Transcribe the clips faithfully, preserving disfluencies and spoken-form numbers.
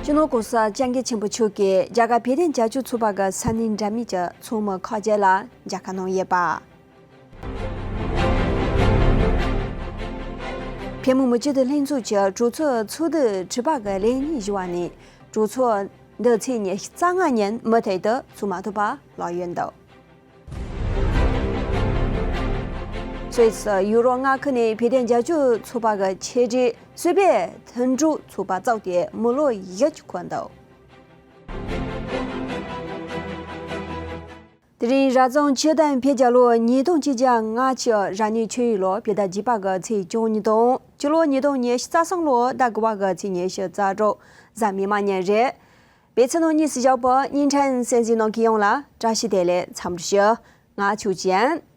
སྤྱི་ནོར་༸གོང་ས་༸སྐྱབས་མགོན་ཆེན་པོ་མཆོག་གིས་རྒྱ་གར་བོད་དོན་རྒྱབ་སྐྱོར་ཚོགས་པ་གི་ས་གནས་འདྲ་མིན་གྱི་ཚོགས་མི་ཁག་ཅིག་ལ་མཇལ་ཁ་གནང་ཡོད་པ། བོད་མི་མང་སྤྱི་འཐུས་ལྷན་ཚོགས་ཀྱི་གྲོས་ཚོགས་ཚོགས་དུས་དྲུག་པ་གི་ལས་ཉིན་བཞི་པ་ནས་གྲོས་ཚོགས་འདི་ཚེས་ཉི་ཤུ་རྩ་ལྔ་ཉིན་མུ་མཐུད་དུ་ཚོགས་མ་ཐུབ་པ་ལོག་ཡོད་འདུག་སུད་སི་ཡུ་རོབ་མངའ་ཁུལ་ནས་བོད་དོན་རྒྱབ་སྐྱོར་ཚོགས་པ་གི་ཆེད་སྒྲིག་སུད་བོད་མཐུན་གྲོགས་ཚོགས་པ་བཙུགས་ཏེ་མི་ལོ་བཞི་འཁོར་འདུག་དེ་རིང་རབ་བྱུང་ཆུ་སྟོན་བོད་རྒྱལ་ལོ་ཉིས་སྟོང་ཆིག་བརྒྱ་ལྔ་བཅུ། རབ་གནས་ཆུ་ཡོས་ལོ་བོད་ཟླ་བརྒྱད་པ་གི་ཚེས་བཅུ་གཉིས་དང་། སྤྱི་ལོ་ཉིས་སྟོང་ཉི་ཤུ་རྩ་གསུམ་ལོ་ཟླ་དགུ་པ་གི་ཚེས་ཉི་ཤུ་རྩ་དྲུག་གཟའ་མིག་དམར་ཉིན་རེད། པེ་ཚི་ནང་གཉིས་སུ་བཞག་པ་བརྙན་འཕྲིན་གསན་གཟིགས་གནང་མཁན་ཡོངས་ལ་བཀྲ་ཤིས་བདེ་ལེགས་འཚམས་འདྲི་ཞུ། ང་ཆོས་ཅན།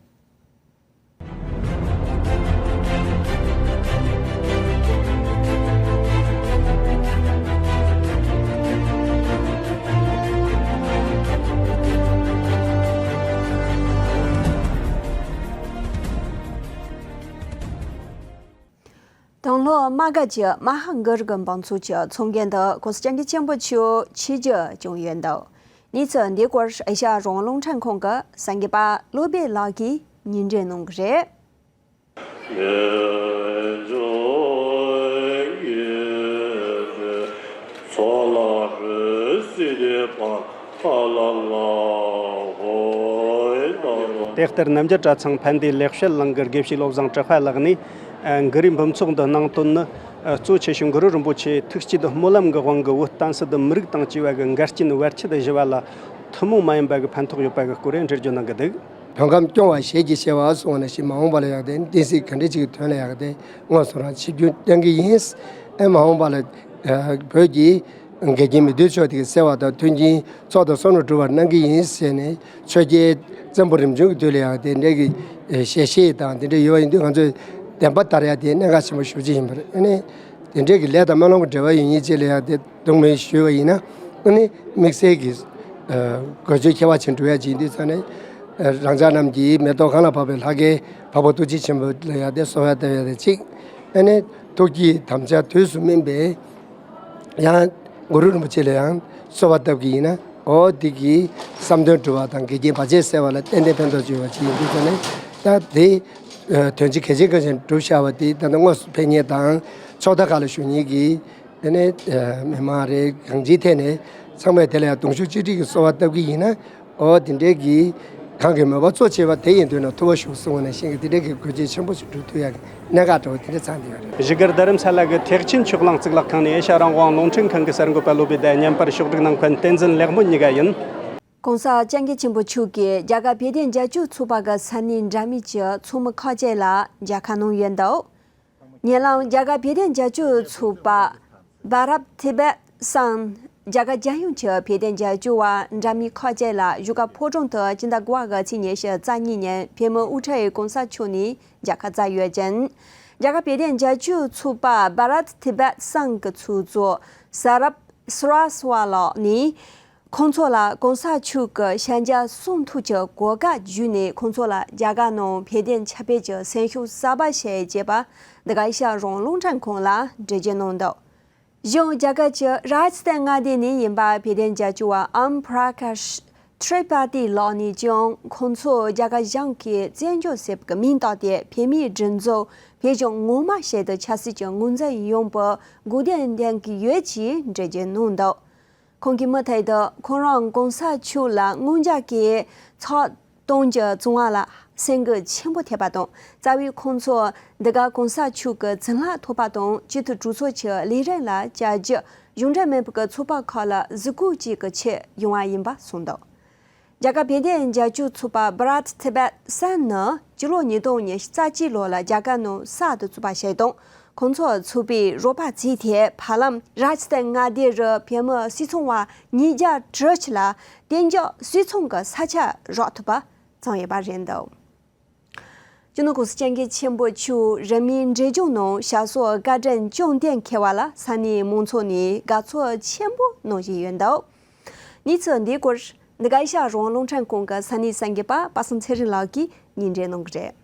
དང་ལྷོ་དམག་སྒར་གྱི་མ་ཧཱ་གུ་རུ་གི་འབངས་ཚོགས་ཀྱི་ཚོགས་མགོན་དུ་༸གོང་ས་༸སྐྱབས་མགོན་ཆེན་པོ་མཆོག་ཆིབས་བསྒྱུར་བྱུང་ཡོད་འདུག་གནས་ཚུལ་འདིའི་སྐོར་ཨེ་ཤ་ཡ་རང་དབང་རླུང་འཕྲིན་ཁང་གི་གསར་འགོད་པ་བློ་བྷེ་ལགས་ཀྱིས་སྙན་སྒྲོན་གནང་གི་རེད། དེ་ལྟར་རྣམ་རྒྱལ་གྲྭ་ཚང་ཕན་བདེ་ལེགས་བཤད་གླིང་གི་དགེ་བཤེས་བློ་བཟང་གྲགས་པ་ལགས་ནས། ཨ། གུ་རུའི་འབུམ་ཚོགས་འདི་གནང་དོན་ནི། ཨ། གཙོ་ཆེ་ཤོས་གུ་རུ་རིན་པོ་ཆེའི་ཐུགས་བསྐྱེད་སྨོན་ལམ་གྱི་དབང་གིས་བོད་བསྟན་སྲིད་དང་མི་རིགས་དང་བཅས་པ་གི་འགལ་རྐྱེན་བར་ཆད་ཞི་བ་ལ་ཐུན་མོང་མ་ཡིན་པ་གི་ཕན་ཐོགས་ཡོད་པ་གི་སྐོར་རེ་འགྲེལ་བརྗོད་གནང་གི་འདུག་བོད་ཁམས་སྐྱོང་བ་ཞེས་ཀྱི་བྱ་བ་གསུངས་པ་ནང་བཞིན་མ་འོངས་པ་ལ་ཡང་དེ་བསྟན་སྲིད་ག་འདྲ་ཅིག་གི་དོན་ལ་ཡང་དེ་དངོས་སུ་རང་ཆིབས་བསྒྱུར་གཏོང་གི་ཡིན། ཨེ། མ་འོངས་པ་ལ། ཨ། བོད་ཀྱི་འགལ་རྐྱེན་མི་མཐུན་ཕྱོགས་དེ་ག་སེལ་བ་དང་མཐུན་རྐྱེན་ཚོགས་དང་བསོད་ནམས་སྒྲུབ་པར་གནང་གི་ཡིན་ཟེར་ནས་ཆོས་རྒྱལ་བཙན་པོ་རིམ་བྱོན་གྱི་དུས་ལ་ཡང་དེ་འདྲའི་གི་ཞལ་བཞེས་དང་དེ་འདྲ་ཡོད་པ་ཡིན་དུས་ང་ཚོས་བདེན་པ་དར་ཡ་དེ་གནད་འགག་ཆེན་པོ་ཞེ་པོ་ཅིག་ཡིན་པ་རེད། ཨ་ནི་དེ་འདྲའི་གི་ལས་དང་སྨོན་ལམ་གྱི་འབྲེལ་བ་ཡོད་མཁན་ཅིག་ལ་ཡང་དེ་གདོང་མེད་ཞུས་པ་ཡིན་ན། ཨ་ནི་དམིགས་བསལ་གྱི་ཨ། དགོས་ཆེད་ཁྱད་པར་ཅན་འགྲུབ་ཡ་ཅིག་ཡིན་དུས་ཙང་ནས། ཨ། རང་ཅག་རྣམས་ཀྱི་མེ་ཏོག་གང་ལ་བབས་པའི་ལྷ་སྐལ་འཕགས་པ་ཐུགས་རྗེ་ཆེན་པོ་ལ་ཡང་དེ་གསོལ་བ་བཏབ་ཡ་དེ་གཅིག་ཨ་ནི་ཐུགས་ཀྱི་དམ་བཅའ་དུས་སུ་སྨིན་པའི་ཡང་གུ་རུ་རིན་པོ་ཆེ་ལ་ཡང་གསོལ་བ་བཏབ་ཀྱི་ཡིན་ན། འོ་དེ་གིས་བསམ་དོན་འགྲུབ་པ་དང་འགལ་རྐྱེན་བར་ཆད་སེལ་བ་ལ་ཏན་ཏན་ཕན་ཐོགས་ཡོད་པ་ཅིག་ཡིན་དུས་ཙང་ནས། ད་དེ་དོན་ཆེན་གལ་ཆེན་གལ་ཆེན་སྒྲུབ་བཞག་པ་དེ་ད་ལྟ་དངོས་སུ་ཕེབས་མཁན་དང་ཕྱོགས་མཐའ་ཁག་ལ་བཞུགས་མཁན་གྱི་དེ་ནས་མི་མང་རེད། གང་ཅིའི་ཐད་ནས་ཚང་མས་དེ་ལ་ཡང་གདུང་ཤུགས་གཅིག་སྒྲིལ་གྱིས་གསོལ་བ་བཏབ་ཀྱི་ཡིན་ན། འོ་དེ་འདྲའི་གི་གང་གི་མོས་པ་གཙོ་ཆེ་བ་དེ་ཡིན་དུས་ན་ཐུབ་པ་ཞུགས་གསུངས་པ་ནང་བཞིན་གྱི་དེ་འདྲའི་གི་དགོས་ཆེད་ཆེན་པོ་ཞིག་སྒྲུབ་ཐུབ་ཡག་གི་གནད་འགག་འདྲ་བོ་དེ་འདྲ་ཚང་བསྡད་ཡོད་རེད། བཞུགས་སྒར་རྡ་རམ་ས་ལ་གི་ཐེག་ཆེན་ཆོས་གླིང་གཙུག་ལག་ཁང་ནས་ཨེ་ཤ་ཡ་རང་དབང་རླུང་འཕྲིན་ཁང་གི་གསར་འགོད་པ་བློ་བྷེ་དང་བརྙན་པར་ཕྱོགས་སྒྲིག་གནང་མཁན་བསྟན་འཛིན་ལེགས་སྨོན་གཉིས་ཀ་ཡིན། ༸གོང་ས་༸སྐྱབས་མགོན་ཆེན་པོ་མཆོག་གིས་རྒྱ་གར་བོད་དོན་རྒྱབ་སྐྱོར་ཚོགས་པ་གི་ས་གནས་འདྲ་མིན་གྱི་ཚོགས་མི་ཁག་ཅིག་ལ་མཇལ་ཁ་གནང་ཡོད་འདུག་ཉེ་ལམ་རྒྱ་གར་བོད་དོན་རྒྱབ་སྐྱོར་ཚོགས་པ་Bharat Tibet Sangh རྒྱ་གར་རྒྱལ་ཡོངས་ཀྱི་བོད་དོན་རྒྱབ་སྐྱོར་བ་འདྲ་མིན་ཁག་ཅིག་ལ་བཞུགས་སྒར་ཕོ་བྲང་དུ་སྤྱི་ཟླ་དགུ་པ་གི་ཚེས་ཉི་ཤུ་རྩ་གཉིས་ཉིན་བོད་མིའི་དབུ་ཁྲིད་གོང་ས་མཆོག་ནས་མཇལ་ཁ་བསྩལ་ཡོད་ཅིང་། རྒྱ་གར་བོད་དོན་རྒྱབ་སྐྱོར་ཚོགས་པ་Bharat Tibet Sangh གི་ཚོགས་གཙོ་Saurabh Srivastava ལགས་ནས། ཁོང་ཚོ་ལ་གོང་ས་མཆོག་གི་ཞལ་མཇལ་གསུང་ཐུབ་ཀྱི་གོ་སྐབས་བརྒྱུད་ནས་ཁོང་ཚོ་ལ་རྒྱ་གར་ནང་བོད་དོན་ཁྱབ་སྤེལ་གྱི་སེམས་ཤུགས་གསར་པ་བྱེད་ཅེས་པ་འདི་ག་ཨེ་ཤ་ཡ་རང་དབང་རླུང་འཕྲིན་ཁང་ལ་འགྲེལ་བརྗོད་གནང་འདུག་གཞུང་རྒྱ་གར་གྱི་རཱཇ་སྟན་མངའ་སྡེ་ནས་ཡིན་པ་བོད་དོན་རྒྱབ་སྐྱོར་བ་Om Prakash Tripathi ལགས་ནས་ཀྱང་ཁོང་ཚོ་རྒྱ་གར་གཞུང་གིས་བཙན་བྱོལ་ཟེར་བའི་མིང་བཏགས་ཏེ་བོད་མིའི་སྒྲིག་འཛུགས་བོད་གཞུང་ངོ་མ་ཞིག་ཏུ་ཆགས་སྲིད་ཀྱི་ངོས་འཛིན་ཡོང་བར་སྒུག་བསྡད་གནང་གི་ཡོད་ཅེས་འགྲེལ་བརྗོད་གནང་འདུག་ཁོང་གིས་མུ་མཐུད་དུ་ཁོང་རང་གོང་ས་མཆོག་ལ་སྔོན་འཇུག་གི་ཚོགས་གཏོང་རྒྱུ་བྱུང་བ་ལ་སེམས་འགུལ་ཆེན་པོ་ཐེབས་པ་དང་། རྩ་བའི་ཁོང་ཚོ་འདི་ག་གོང་ས་མཆོག་གི་བྱིན་རླབས་ཐོབ་པ་དང་སྤྱི་འཐུས་གྲོས་ཚོགས་ཀྱི་ལས་རིམ་ལ་བཅར་རྒྱུ་གཞུང་འབྲེལ་མིན་པའི་ཚོགས་པ་ཁག་ལ་གཟིགས་སྐོར་བཅས་ཀྱི་ཆེད་ཡོང་བ་ཡིན་པ་གསུངས་འདུག་རྒྱ་གར་བོད་དོན་རྒྱབ་སྐྱོར་ཚོགས་པ་Bharat Tibet Sangh ནི་སྤྱི་ལོ་ཉིས་སྟོང་ཉི་ཤུ་རྩ་གཅིག་ལོ་ལ་རྒྱ་གར་ནང་གསར་དུ་བཙུགས་པ་ཞིག་དང་། ཁོང་ཚོ་ཚོགས་པའི་རོགས་པ་བྱས་ཏེ་བར་ལམ་རཱཇ་སྟན་མངའ་སྡེ་རུ་བོད་མི་སུད་ཚོང་བ་ཉིས་བརྒྱ་དྲུག་ཅུ་ལ་གཏན་འཇགས་སུད་ཚོང་གི་ས་ཆ་རག་ཐུབ་པ་བྱུང་ཡོད་པ་རེད་འདུག་སྤྱི་ནོར་༸གོང་ས་༸སྐྱབས་མགོན་ཆེན་པོ་མཆོག་རིང་མིན་འབྲས་ལྗོངས་ནང་ཞབས་སོར་བཀའ་དྲིན་བསྐྱངས་གཏན་འཁེལ་བ་ལ་ས་གནས་མང་ཚོགས་ནས་དགའ་ཚོར་ཆེན་པོ་གནང་བཞིན་ཡོད་འདུག་གནས་ཚུལ་འདིའི་སྐོར་འདི་ག་ཨེ་ཤ་ཡ་རང་དབང་རླུང་འཕྲིན་ཁང་གི་ས་གནས་གསར་འགོད་པ་པ་སངས་ཚེ་རིང་ལགས་ཀྱིས་སྙན་སྒྲོན་གནང་གི་རེད།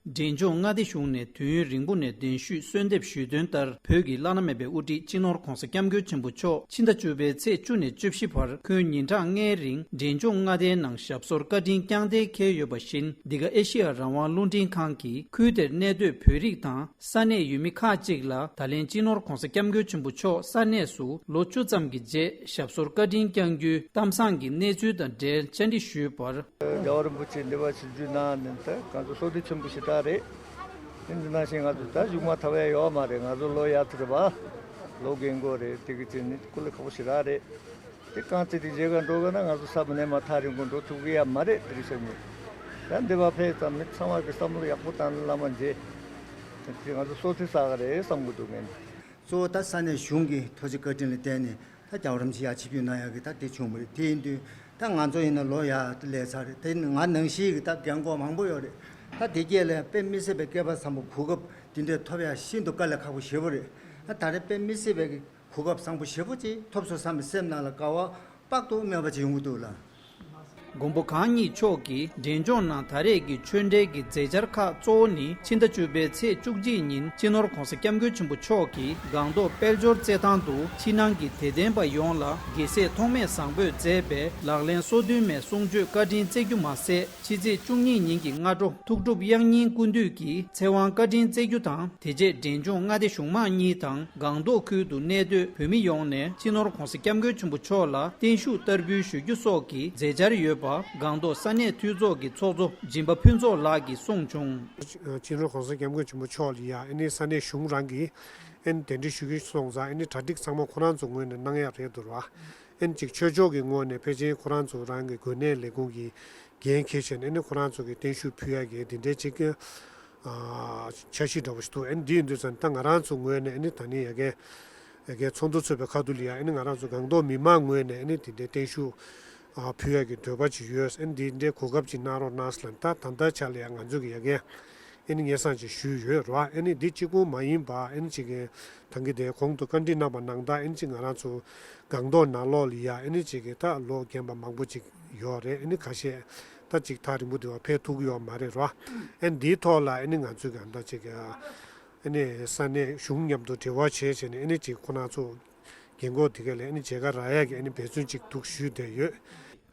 འབྲས་ལྗོངས་མངའ་སྡེ་གཞུང་ནས་དུས་ཡུན་རིང་པོ་ནས་གདན་ཞུས་གསོལ་འདེབས་ཞུས་དོན་ལྟར། བོད་ཀྱི་བླ་ན་མེད་པའི་དབུ་ཁྲིད་སྤྱི་ནོར་༧གོང་ས་༧སྐྱབས་མགོན་ཆེན་པོ་མཆོག་ཕྱི་ཟླ་བཅུ་པའི་ཚེས་བཅུ་ནས་བཅུ་བཞི་བར་ཁོང་ཉིན་གྲངས་ལྔའི་རིང་འབྲས་ལྗོངས་མངའ་སྡེའི་ནང་ཞབས་སོར་བཀའ་དྲིན་བསྐྱངས་གཏན་འཁེལ་ཡོད་པ་བཞིན། འདི་ག་ཨེ་ཤེ་ཡ་རང་དབང་རླུང་འཕྲིན་ཁང་གིས་ཁུལ་དེར་གནས་སྡོད་བོད་རིགས་དང་ས་གནས་ཡུལ་མི་ཁག་ཅིག་ལ། ད་ལན་སྤྱི་ནོར་༧གོང་ས་༧སྐྱབས་མགོན་ཆེན་པོ་མཆོག་ས་གནས་སུ་ལོ་བཅུ་ཙམ་གྱི་རྗེས་ཞབས་སོར་བཀའ་དྲིན་བསྐྱངས་རྒྱུའི་གཏམ་བཟང་གི་གནས་ཚུལ་དང་འབྲེལ་བཅར་འདྲི་ཞུས་པར། རྒྱལ་བ་རིན་པོ་ཆེ་འདི་བར་ཆིབས་བསྒྱུར་གནང་ནས་ད་ང་ཚོ་བསོད་བདེ་ཆེན་པོ་ཞེ་དྲག་རེད། དེ་འདི་ནང་བཞིན་ང་ཚོ་ད་གཞུག་མ་ཐར་ཡ་ཡོད་མ་རེད། ང་ཚོ་ལོ་ཡག་ཐུབ་རེད་བ། ལོ་རྒན་གོག་རེད། དེ་གི་ཚེ་ནི་སྐུ་ལས་ཁག་པོ་ཞེ་དྲག་རེད། དེ་རྐང་རྩེད་དེ་རྗེས་ཀ་འགྲོ་དགོས་ན་ང་ཚོ་ས་མི་ནས་མ་ཐག་རིང་པོ་འགྲོ་ཐུབ་ཀྱི་ཡ་མ་རེད། དེ་རིང་སང་ཉིན་ད་འདི་བ་ཕེབས་ཙམ་མི་ཚང་མ་གི་བསམ་བློ་ཡག་པོ་བཏང་ནས་བླ་མ་མཇལ། དེ་ང་ཚོ་སོ་ཐི་ས་ག་རེད་བསམ་གི་འདུག་ངས། གཙོ་བོ་ད་ས་གནས་གཞུང་གི་ཐུགས་རྗེ་བཀའ་དྲིན་ལ་བརྟེན་ནས་ད་རྒྱལ་བ་རིན་པོ་ཆེ་ཡར་ཆིབས་བསྒྱུར་གནང་ཡག་གི་ད་དེ་བྱུང་བ་རེད། དེ་ཡིན་དུས་ད་ང་ཚོ་ཡིན་ན་ལོ་ཡར་སླེབས་ཚར་རེད། དེ་ཡིན་ན་ང་ནང་བཞིན་གི་ད་རྒན་གོག་མང་པོ་ཡོད་རེད། ད་དེ་སྐད་ལ་དཔེ་མི་སྲིད་པའི་སྐལ་པ་བཟང་པོ་གོ་སྐབས་འདི་འདྲ་ཐོབ་ཡག་ཤིན་ཏུ་དཀའ་ལས་ཁག་པོ་ཞེ་པོ་རེད། ད་ད་རེས་དཔེ་མི་སྲིད་པའི་གོ་སྐབས་བཟང་པོ་ཞེ་པོ་ཅིག་ཐོབ་སོང་བསམ་པའི་སེམས་ནང་ལ་དགའ་བ་དཔག་ཏུ་མེད་པ་ཅིག་ཡོང་གི་འདུག་ལ། མགོན་པོ་གང་ཉིད་མཆོག་གིས་འབྲས་ལྗོངས་ནང་ད་རེས་ཀྱི་ཆོས་འབྲེལ་གྱི་མཛད་འཆར་ཁག་གཙོ་བོ་ནི། ཕྱི་ཟླ་བཅུ་པའི་ཚེས་བཅུ་གཅིག་ཉིན་སྤྱི་ནོར་༧གོང་ས་༧སྐྱབས་མགོན་ཆེན་པོ་མཆོག་གིས་སྒང་ཏོག་དཔལ་འབྱོར་རྩེད་ཐང་དུ་ཕྱི་ནང་གི་དད་ལྡན་པ་ཡོངས་ལ་དགེ་བསྲེ་ཐོགས་མེད་བཟང་པོས་མཛད་པའི་ལག་ལེན་སོ་བདུན་མའི་གསུང་ཆོས་བཀའ་དྲིན་སྩལ་རྒྱུ་མ་ཟད། ཕྱི་ཚེས་བཅུ་གཉིས་ཉིན་གྱི་སྔ་དྲོ་ཐུགས་སྒྲུབ་དབྱངས་སྙིང་ཀུན་འདུས་ཀྱི་ཚེ་དབང་བཀའ་དྲིན་སྩལ་རྒྱུ་དང་། དེ་རྗེས་འབྲས་ལྗོངས་མངའ་སྡེ་གཞུང་མང་གཉིས་དང་སྒང་ཏོག་ཁུལ་དུ་གནས་སྡོད་བོད་མི་ཡོངས་ནས་སྤྱི་ནོར་༧གོང་ས་༧སྐྱབས་མགོན་ཆེན་པོ་མཆོག་ལ་བརྟན་བཞུགས་བསྟར་འབུལ་ཞུ་རྒྱུ་སོགས་ཀྱི་མཛད་འཆར་ཡོད་པ་སྒང་ཏོག་ས་གནས་འཐུས་ཚོགས་ཀྱི་ཚོགས་གཙོ་སྦྱིན་པ་ཕུན་ཚོགས་ལགས་ཀྱིས་གསུངས་བྱུང་། སྤྱི་ནོར་༧གོང་ས་༧སྐྱབས་མགོན་ཆེན་པོ་མཆོག་ལ་ཡ་ཨ་ནི་ས་གནས་གཞུང་རང་གིས་ཨ་ནི་གདན་འདྲེན་ཞུ་རྒྱུ་སོང་ཙང་ཨ་ནི་གྲ་སྒྲིག་ཚང་མ་ཁོ་རང་ཚོ་ངོས་ནས་གནང་ཡག་རེད་འདུག་ར། ཨ་ནི་ཅིག་ཆོས་ཕྱོགས་ཀྱི་ངོས་ནས་ཕལ་ཆེར་ཁོ་རང་ཚོ་རང་གི་འགོས་ནད་ལས་ཁུངས་ཀྱི་འགན་འཁྱེར་བྱས་ནས་ཨ་ནི་ཁོ་རང་ཚོ་གི་བརྟན་བཞུགས་ཕུལ་ཡག་གི་འདི་འདྲའི་ཅིག་ཨ་འཆར་གཞི་འདྲ་བོ་ཞིག་འདུག་ཨ་ནི་འདི་ཡིན་དུས་ཙང་ད་ང་རང་ཚོ་ངོས་ནས་ཨ་ནི་ད་ནི་ཡ་གའི་ཡ་གའི་ཚོགས་འདུ་ཚོགས་པའི་ཁ་ཐུག་ལ་ཡ་ཨ་ནི་ང་རང་ཚོ་སྒང་ཏོག་མི་མང་ངོས་ནས་ཨ་ནི་དེ་འདྲའི་བརྟན་བཞུགས་ཨ་ཕུལ་ཡག་གི་འདོད་པ་ཅིག་ཡོད། ཨ་ནི་འདི་འདྲའི་གོ་སྐབས་ཅིག་གནང་རོགས་གནང་ཟེར་ལབ། ད་ད་ལྟའི་ཆ་ལ་ཡ་ང་ཚོ་གི་ཡ་གའི་ཨ་ནི་སྙན་སེང་ཅིག་ཞུས་ཡོད་རེད་བ། ཨ་ནི་འདི་གཅིག་པུ་མ་ཡིན་པ་ཨ་ནི་ཅིག་གི་ད་གིན་དེ་གོང་དུ་བཀའ་འདྲི་གནང་བ་ནང་ལྟར་ཨ་ནི་ཅིག་ང་རང་ཚོ་སྒང་ཏོག་ནང་ལོགས་ལ་ཡ་ཨ་ནི་ཅིག་གི་ད་ལོ་རྒན་པ་མང་པོ་ཅིག་ཡོད་རེད། ཨ་ནི་ཁ་ཤས་ད་ཅིག་ཐག་རིང་པོ་དེ་བ་ཕེབས་ཐུབ་ཀྱི་ཡོད་མ་རེད་ར། ཨ་ནི་འདིའི་ཐོག་ལ་ཨ་ནི་ང་ཚོས་གང་ལྟར་ཅིག་ཨ་ནི་ས་གནས་གཞུང་མཉམ་དུ་འབྲེལ་བ་བྱས་བྱས་ནས་ཨ་ནི་ཅིག་ཁོ་རང་ཚོ་རྒན་གོག་དེ་ག་ལ་ཨ་ནི་མཇལ་ཁ་རག་ཡག་གི་ཨ་ནི་འབད་བརྩོན་ཅིག་འདུག་ཞུས་བསྡད་ཡོད།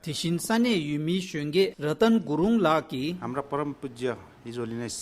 དེ་བཞིན་ས་གནས་ཡུལ་མིའི་གཞོན་སྐྱེས་ར་ཏན་གུ་རུང་ལགས་ཀྱིས། हाम्रा परम पूज्य his holiness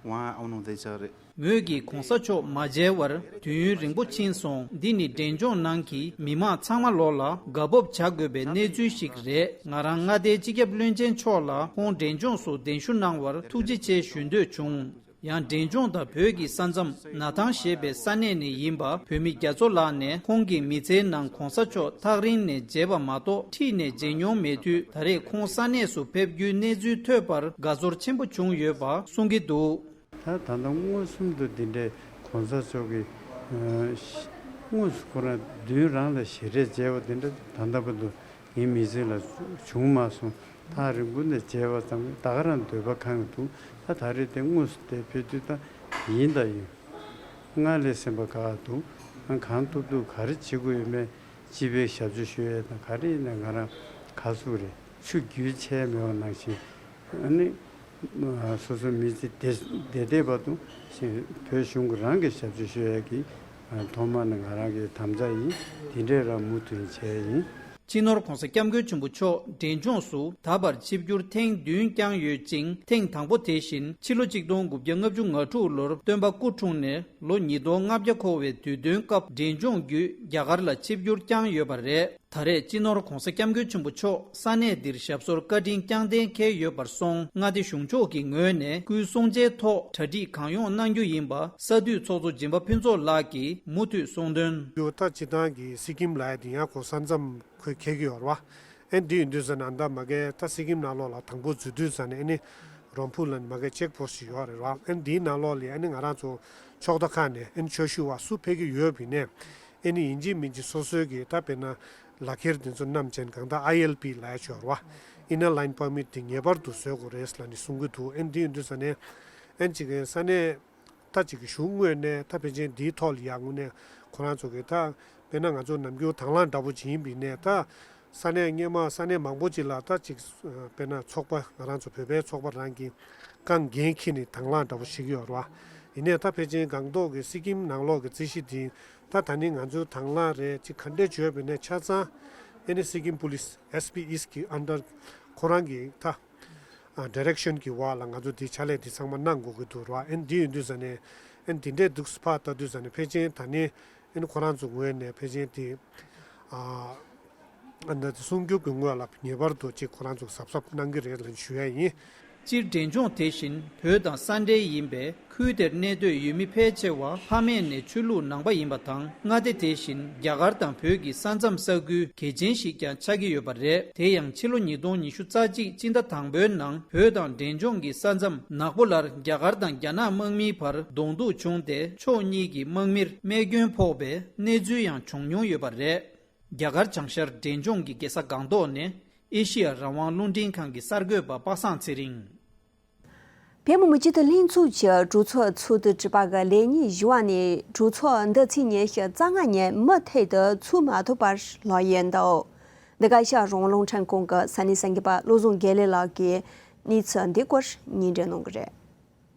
उहाँ आउनुहुँदैछ अरे། ངོས་ཀྱིས་གོང་ས་མཆོག་མ་མཇལ་བར་དུས་ཡུན་རིང་པོ་ཕྱིན་སོང་། འདི་ནི་འབྲས་ལྗོངས་ནང་གི་མི་མང་ཚང་མ་ལོ་ལ་དགའ་སྤོབས་བྱ་དགོས་པའི་གནས་ཚུལ་ཞིག་རེད། ང་རང་མངའ་སྡེའི་སྤྱི་ཁྱབ་བློན་ཆེན་མཆོག་ལ་ཁོང་འབྲས་ལྗོངས་སུ་གདན་ཞུ་གནང་བར་ཐུགས་རྗེ་ཆེ་ཞུ་འདོད་བྱུང་། ཡང་འབྲས་ལྗོངས་དང་བོད་ཀྱི་ས་མཚམས་ན་ཐང་ཞེས་པའི་ས་གནས་ནས་ཡིན་པ་བོད་མི་རྒྱ་མཚོ་ལགས་ནས། ཁོང་གི་མི་ཚེའི་ནང་གོང་ས་མཆོག་ཐག་རིང་ནས་མཇལ་བ་མ་གཏོགས་འཁྲིས་ནས་མཇལ་མྱོང་མེད་དུས། ད་རེས་ཁོང་ས་གནས་སུ་ཕེབས་རྒྱུའི་གནས་ཚུལ་ཐོས་པར་དགའ་ཚོར་ཆེན་པོ་བྱུང་ཡོད་པ་གསུང་གི་འདུག། ད་ད་ལྟ་མངོན་སུམ་དུ་འདི་འདྲའི་གོང་ས་མཆོག་གི་ཨ་དངོས་སུ་ཁོ་རང་མདུན་རང་ལ་ཞལ་རས་མཇལ་བ་འདི་འདྲ་ད་ལྟ་བར་དུ་ངའི་མི་ཚེ་ལ་བྱུང་མ་སོང་། ཐག་རིང་པོ་ནས་མཇལ་བ་ཙམ་ད་ག་རང་འདོད་པ་ཁེངས་འདུག། ད་ད་རེས་དེ་དངོས་སུ་དེ་ཕེབས་དུས་ད་ཡིན་ད་ཡིན། སྔར་ལས་སེམས་པ་དགའ་འདུག། ཨ་གང་ཐུབ་ཐུབ་ག་རེ་བྱེད་དགོས་ཡོད་མེད་སྤྱི་པའི་ཞབས་ཕྱི་ཞུ་ཡས་དང་ག་རེ་ཡིན་ན་ང་རང་ག་ཟུག་རེད། ཆུ་རྒྱུས་ཆད་མེད་པ་ནང་བཞིན་ཨ་ནི་སོ་སོ་མི་ཚེ་བདེ་བདེ་བདེ་བར་དུ་ཞིང་བོད་གཞུང་གི་རང་གི་ཞབས་ཕྱི་ཞུ་ཡས་ཀྱི་ཐོག་མ་ནས་ང་རང་གི་དམ་བཅའ་ཡིན། དེ་འདྲས་རང་མུ་མཐུད་བྱས་ཡིན། སྤྱི་ནོར་གོང་ས་སྐྱབས་མགོན་ཆེན་པོ་མཆོག་འབྲས་ལྗོངས་སུ་ད་བར་ཆིབས་བསྒྱུར་ཐེངས་བདུན་བསྐྱངས་ཡོད་ཅིང་། ཐེངས་དང་པོ་དེ་བཞིན་ཕྱི་ལོ་གཅིག་སྟོང་དགུ་བརྒྱ་ལྔ་བཅུ་ང་དྲུག་ལོར་སྟོན་པ་སྐུ་འཁྲུངས་ནས་ལོ་ཉིས་སྟོང་ལྔ་བརྒྱ་འཁོར་བའི་དུས་སྟོན་སྐབས་འབྲས་ལྗོངས་བརྒྱུད་རྒྱ་གར་ལ་ཆིབས་བསྒྱུར་བསྐྱངས་ཡོད་པ་རེད། ད་རེས་སྤྱི་ནོར་གོང་ས་སྐྱབས་མགོན་ཆེན་པོ་མཆོག་ས་གནས་འདིར་ཞབས་སོར་བཀའ་དྲིན་བསྐྱངས་གཏན་འཁེལ་ཡོད་པར་སོང་། མངའ་སྡེ་གཞུང་ཕྱོགས་ཀྱི་ངོས་ནས་སྐུའི་གསུང་ཆེན་ཐོག་གྲ་སྒྲིག་གང་ཡོང་གནང་རྒྱུ་ཡིན་པ་ས་འཐུས་ཚོགས་གཙོ་སྦྱིན་པ་ཕུན་ཚོགས་ལགས་ཀྱིས་མུ་མཐུད་གསུངས་དོན། ཡོད། ད་སྤྱི་བཏང་གི་སི་ཀིམ་ལབ་ཡ་དེ་ཡང་ཁོ་ས་མཚམས་ཁོས་འཁེལ་གྱི་ཡོད་རེད་བ། ཨེ་འདི་ཡིན་དུས་ཙ་ན་ད་མ་གི་ད་སི་ཀིམ་ནང་ལོགས་ལ་དང་པོ་འཛུལ་དུས་ཙ་ནས་ཨེ་ནི་རོང་ཕུ་ལ་མ་གི་ཅེག་པོ་སི་ཞིག་ཡོད་རེད་བ། ཨེ་འདིའི་ནང་ལོགས་ལ་ཨེ་ནི་ང་རང་ཚོ་ཕྱོགས་མཐའ་ཁག་ནས་ཨེ་ནི་ཆོས་ཞུ་བ་སུ་ཕེབས་ཀྱི་ཡོད་པ་ཡིན་ནའི་ཨེ་ནི་ཡིན་གཅིག་མིན་གཅིག་སོ་སོའི་གི་ད་དཔེར་ན་ལག་ཁྱེར་དེ་ཚོ་བསྣམས་བྱས་ནས་གང་ལྟར་ཨའི་ཨེལ་པི་ལབ་ཡ་ཅིག་ཡོད་རེད་བ། Inner Line Permit དེ་ངེས་པར་དུ་བཟོ་དགོས་རེད་ལབ་ནས་གསུང་གི་འདུག། ཨེ་འདི་ཡིན་དུས་ཙ་ནས་ཨེ་ཅིག་གི་ས་གནས་ད་ཅིག་གི་གཞུང་ངོས་ནས་ད་ཕལ་ཆེར་འདིའི་ཐོག་ལ་ཡར་ངོས་ནས་ཁོ་རང་ཚོ་གི་ད་དཔེར་ན་ང་ཚོ་ནམ་རྒྱུན་དང་བླངས་འདྲ་པོ་ཅིག་ཡིན་པ་ཡིན་ནའི་ད་ ས་གནས་སྔོན་མ་ས་གནས་མང་པོ་ཅིག་ལ་ད་ཅིག་དཔེར་ན་ཚོགས་པ་ང་རང་ཚོ་བོད་པའི་ཚོགས་པ་རང་གི་རྐང་འགན་འཁྱེར་ནས་དང་བླངས་འདྲ་པོ་ཞིག་ཡོད་རེད་བ། ཡིན་ནའི་ད་ཕལ་ཆེར་སྒང་ཏོག་གི་སི་ཀིམ་ནང་ལོགས་ཀྱི་རྩིས་གཞི་འདི་ད་ད་ནི་ང་ཚོའི་དང་བླངས་རེད། ཅིག་ག་འདྲས་བྱོས་པ་ཡིན་ནའི་ཆ་ཚང་ཨེ་ནི་སི་ཀིམ་པུ་ལིས་ཨེས་པི་ཨིས་ཀྱི་ཨན་ཌར་ཁོ་རང་གི་ད་ཌི་རེག་ཤན་གྱི་འོག་ལ་ང་ཚོ་འདི་ཕྱག་ལས་འདི་ཚང་མ་གནང་དགོས་ཀྱི་འདུག་ར། ཨེ་ནི་འདི་ཡིན་དུས་ཙ་ནས་ཨེ་ནི་འདི་འདྲས་འདུག་ཕར་ལྟ་དུས་ཙ་ནས་ཕལ་ཆེར་ད་ནི་ཨེ་ནི་ཁོ་རང་ཚོ་ངོས་ནས་ཕལ་ཆེར་འདི་ཨ་ཨ་ནི་སྲུང་སྐྱོབ་ཀྱི་ངོས་ལ་ངེས་པར་དུ་ཅིག་ཁོ་རང་ཚོ་གཟབ་གཟབ་གནང་གི་རེད་ལབ་ཞུ་ཡ་ཡིན། སྤྱིར་འབྲས་ལྗོངས་དེ་བཞིན་བོད་དང་ས་འབྲེལ་ཡིན་པས། ཁུལ་དེར་གནས་སྡོད་ཡུལ་མི་ཕལ་ཆེ་བ་ཕ་མེས་ནས་ཆོས་ལུགས་ནང་པ་ཡིན་པ་དང་། མངའ་སྡེ་དེ་བཞིན་རྒྱ་གར་དང་བོད་ཀྱི་ས་མཚམས་ས་ཁུལ་གལ་ཆེན་ཞིག་ཀྱང་ཆགས་ཀྱི་ཡོད་པ་རེད། དེ་ཡང་ཕྱི་ལོ་ཉིས་སྟོང་ཉི་ཤུ་རྩ་གཅིག་སྤྱི་ཟླ་དང་པོའི་ནང་བོད་དང་འབྲས་ལྗོངས་ཀྱི་ས་མཚམས་ནག་པོ་ལར་རྒྱ་གར་དང་རྒྱ་ནག་དམག་མིའི་བར་གདོང་ཐུག་བྱུང་སྟེ། ཕྱོགས་གཉིས་ཀྱི་དམག་མིར་རྨས་སྐྱོན་ཕོག་པའི་གནས་ཚུལ་ཡང་བྱུང་མྱོང་ཡོད་པ་རེད། རྒྱ་གར་བྱང་ཤར་འབྲས་ལྗོངས་ཀྱི་རྒྱལ་ས་སྒང་ཏོག་ནས་ཨེ་ཤི་ཡ་རང་དབང་རླུང་འཕྲིན་ཁང་གི་གསར་འགོད་པ་པ་སངས་ཚེ་རིང་། བོད་མི་མང་སྤྱི་འཐུས་ལྷན་ཚོགས་ཀྱི་གྲོས་ཚོགས་ཚོགས་དུས་དྲུག་པ་གི་ལས་ཉིན་བཞི་པ་ནས་གྲོས་ཚོགས་འདི་ཚེས་ཉི་ཤུ་རྩ་ལྔ་ཉིན་མུ་མཐུད་དུ་ཚོགས་མ་ཐུབ་པར་ལྷག་ཡོད་འདུག་འདི་ག་ཤག་རོང་རླུང་འཕྲིན་ཁང་གི་ས་གནས་གསར་འགོད་པ་བློ་བཟང་དགེ་ལེགས་ལགས་ཀྱིས་གནས་ཚུལ་འདི་སྐོར་སྙན་སྒྲོན་གནང་གི་རེད།